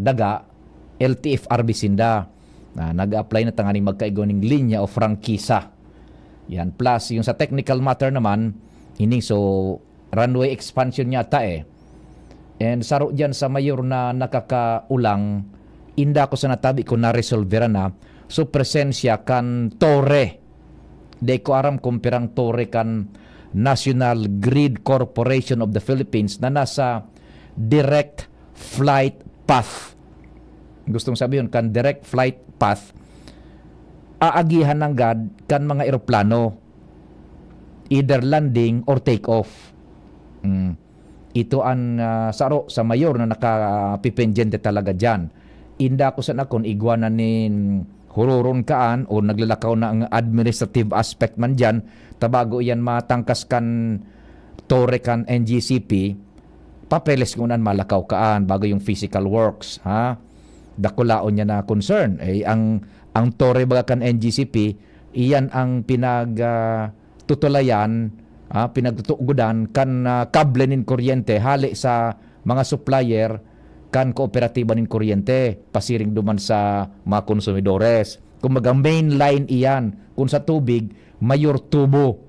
daga, L T F R B sinda. Na nag-a-apply na tanganing magkaigwa ning linya o prangkisa. Yan. Plus, yung sa technical matter naman, ini, so, runway expansion yata eh. And saro dyan sa mayor na nakakaulang, inda ko sa natabi ko naresolvera na, so presensya kan tore. Di ko aram kung pirang tore kan National Grid Corporation of the Philippines na nasa direct flight path. Gustong sabihin, kan direct flight path, aagihan nanggad kan mga eroplano. either landing or take off. Mm. Ito an, ah, saro sa mayor na nakapipendyente talaga diyan. Inda ko sana kun igwa na nin hururon kaan o naglalakaw na ang administrative aspect man diyan, ta bago iyan matangkas kan tore kan N G C P, papeles ngunyan malakaw kaan bago yung physical works, ha? Dakulaon niya na concern. Eh, ang, ang tore baga kan N G C P, iyan ang pinag, ah, tutulayan, ah, pinagtutugodan kan, ah, kable nin kuryente hale sa mga supplier kan kooperatiba nin kuryente, pasiring duman sa mga konsumidores. Kumbaga, main line iyan. Kung sa tubig, mayor tubo.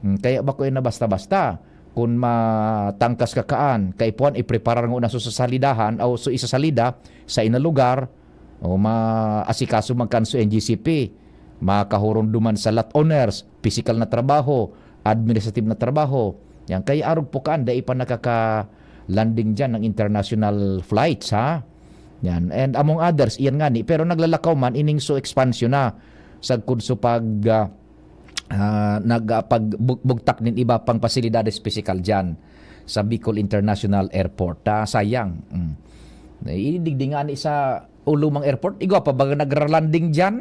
Hmm, kaya bako yan na basta-basta. Kung matangkas ka kaan, kaipuhan, ipreparar nguna sa salidahan o sa isa salida, sa ina lugar, o maasikaso magkan sa N G C P, makahuron duman sa lot owners, pisikal na trabaho, administrative na trabaho. Yan, kaya arog po kaan, dai pa nakaka-landing dyan ng international flights, ha? Yan. And among others, iyan nga ni, pero naglalakaw man, ining so expansion na, sagkod so pag, ah, ah, nag, ah, pag bu-, bugtak nin iba pang pasilidades pisikal dyan sa Bicol International Airport. Ah, sayang. Mm. Naidigdi nga ni sa o lumang airport, igwa pa ba nagra-landing dyan?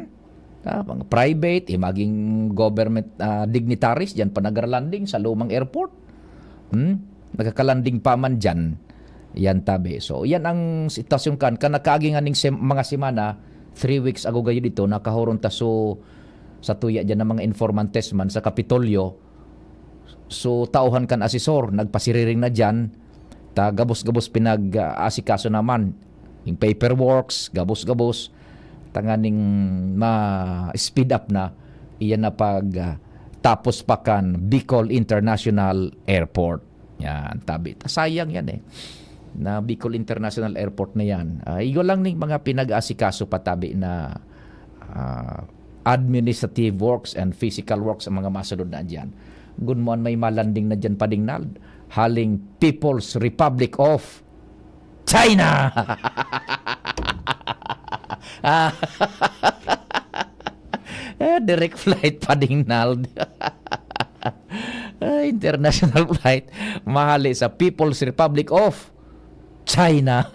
Ah, mga private, eh, maging government, ah, dignitaries, dyan pa nagra-landing sa lumang airport. Hmm? Nagkakalanding pa man dyan. Yan tabi. So, yan ang sitwasyon kan. Kan nakaagi nga ning sem-, mga semana, three weeks ago gayo dito, nakahuron ta so sa tuya dyan ng mga informantes man sa Kapitolyo. So, tauhan kan asesor, nagpasiriring na dyan, ta gabos-gabos pinag-aasikaso naman. Yung paperworks, gabos-gabos, tanganing ma-speed up na, iyan na pag, ah, tapos pa kan Bicol International Airport. Yan, tabi. Ta-, sayang yan eh. Na Bicol International Airport na yan. Ah, igwa lang ning mga pinag-aasikaso pa tabi na, ah, administrative works and physical works ang mga masunod na dyan. Gunmoan may malanding na dyan, Pading Nald. Haling People's Republic of China! Ah, eh, direct flight, Pading Nald. Ah, international flight. Mahali sa People's Republic of China.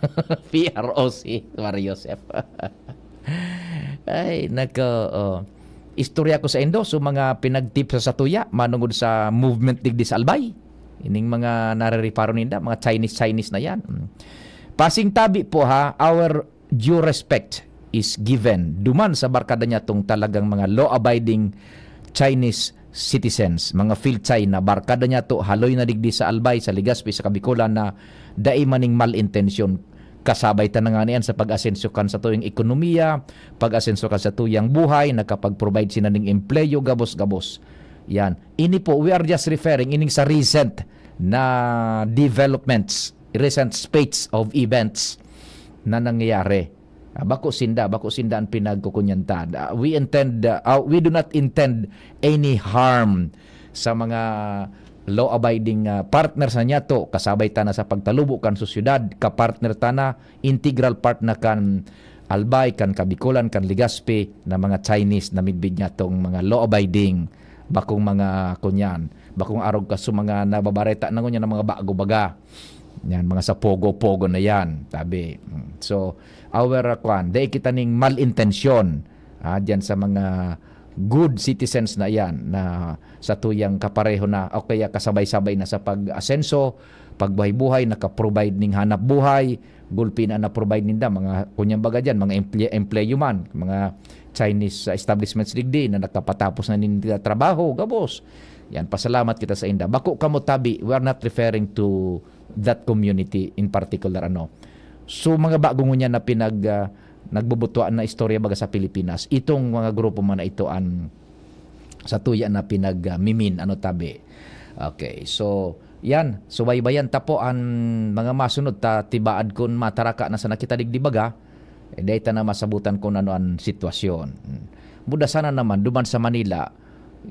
P R O C, Mario Joseph. Ay, nako, oh. Istorya ko sa indo, so mga pinagtip sa satuya, manungod sa movement digdi sa Albay. Ining mga narereparo ninda, mga Chinese, Chinese na yan. Mm. Pasing tabi po ha, our due respect is given duman sa barkada niya tong talagang mga law-abiding Chinese citizens, mga Phil-China, barkada niya to, haloy na digdi sa Albay, sa Legazpi, sa Kabikolan na dai maning mal intensyon. Kasabay ta na nga niyan sa pag-asenso kan sa tuyang ekonomiya, pag-asenso kan sa tuyang buhay, nakapag-provide sila ning empleyo, gabos-gabos. Yan. Ini po, we are just referring ining sa recent na developments, recent spates of events na nangyayari. Ah, bako sinda, bako sinda ang pinagkukunyan ta. Ah, we intend, ah, ah, we do not intend any harm sa mga law-abiding, ah, partners na niyato. Kasabay ta na sa pagtalubo kan sosyedad, kapartner ta na, integral part na kan Albay, kan Kabikolan, kan Legazpi, na mga Chinese na midbid niyatong mga law-abiding, bakong mga kunyan, bakong arog ka sa mga nababareta na ngunyan ng mga bago baga. Yan, mga sa pogo-pogo na yan, tabi. Mm. So, our, uh, kwan, dai kita ning mal intensyon, ah, diyan sa mga good citizens na yan, na sa tuyang kapareho na o kaya kasabay-sabay na sa pag-asenso, pagbuhay-buhay, nakaprovide ning hanap buhay, gulpi na na-provide ninda, mga kunyang baga diyan, mga emple-, empleyo man, mga Chinese, uh, establishments digdi na nakapatapos na ninda trabaho, gabos. Yan, pasalamat kita sa inda. Bako kamo tabi, we are not referring to that community in particular, ano. So, mga bago ngunyan na pinag, ah, nagbubutuan na istorya baga sa Pilipinas, itong mga grupo man na ito an sa tuya na pinag, ah, mimin, ano, tabi. Okay, so, yan, subaybayan ta po an mga masunod ta, tibaad kun mataraka na sana kita digdi baga, eh, dai ta na masabutan kun ano an sitwasyon. Hmm. Muda sana naman, duman sa Manila,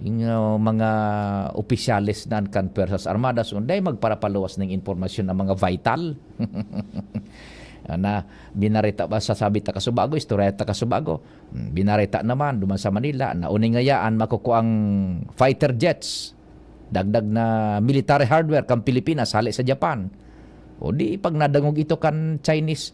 yung, uh, mga opisyales na kan Puwersas Armadas, dai magparapaluwas ning impormasyon ang mga vital. Na binareta ba, sasabi ta kasubago, istorya ta kasubago. Hmm, binareta naman, duman sa Manila, na uning ngayaan makukuang fighter jets. dagdag na military hardware kan Pilipinas hale sa Japan. O di, pag nadangog ito kan Chinese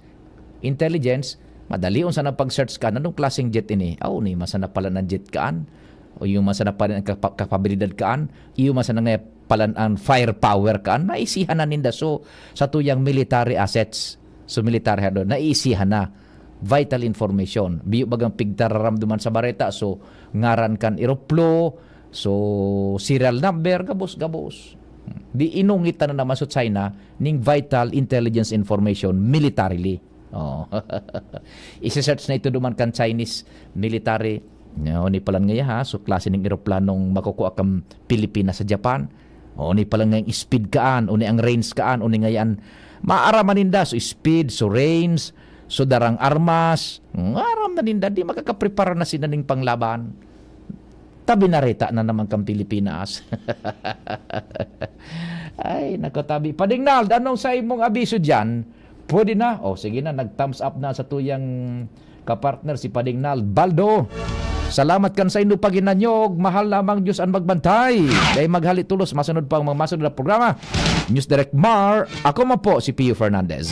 intelligence, madalion sana pag-search kan, "Anong klaseng jet ini? Aw, ni masana pala ng jet kaan? O yung masana pala ng kapa-, kapabilidad kaan? Yung masana nga pala ang firepower kaan?" Naisihan na ninda. So, sa tuyang military assets, so military hardware, naisihan na. Vital information. Biyo bagang pigtararamduman sa bareta. So, ngaran kan eroplo, so, serial number, gabos-gabos. Di inungit na naman sa China ning vital intelligence information militarily. Oh. Isi-search na ito duman kan Chinese military. Ni palan ngaya ha, so klase ning eroplanong makukuha kan Pilipinas sa Japan. O ni palan ngayang speed kaan, o ni ang range kaan, o ni ngayan. Maaraman ninda, so speed, so range, so darang armas. Aram na ninda, di makakaprepara na sila ning panglaban. Tabi na reta na naman kan Pilipinas. Ay, nako, tabi. Pading Nald, anong sa imong abiso diyan? Pwede na? O, sige na, nag-thumbs up na sa tuyang kapartner si Pading Nald Baldo. Salamat kan saindo paginanyog. Mahal lamang Diyos ang magbantay. Dahil maghali tulos, masunod pa ang mga masunod na programa. News Direct Mar, ako man po si Pio Fernandez.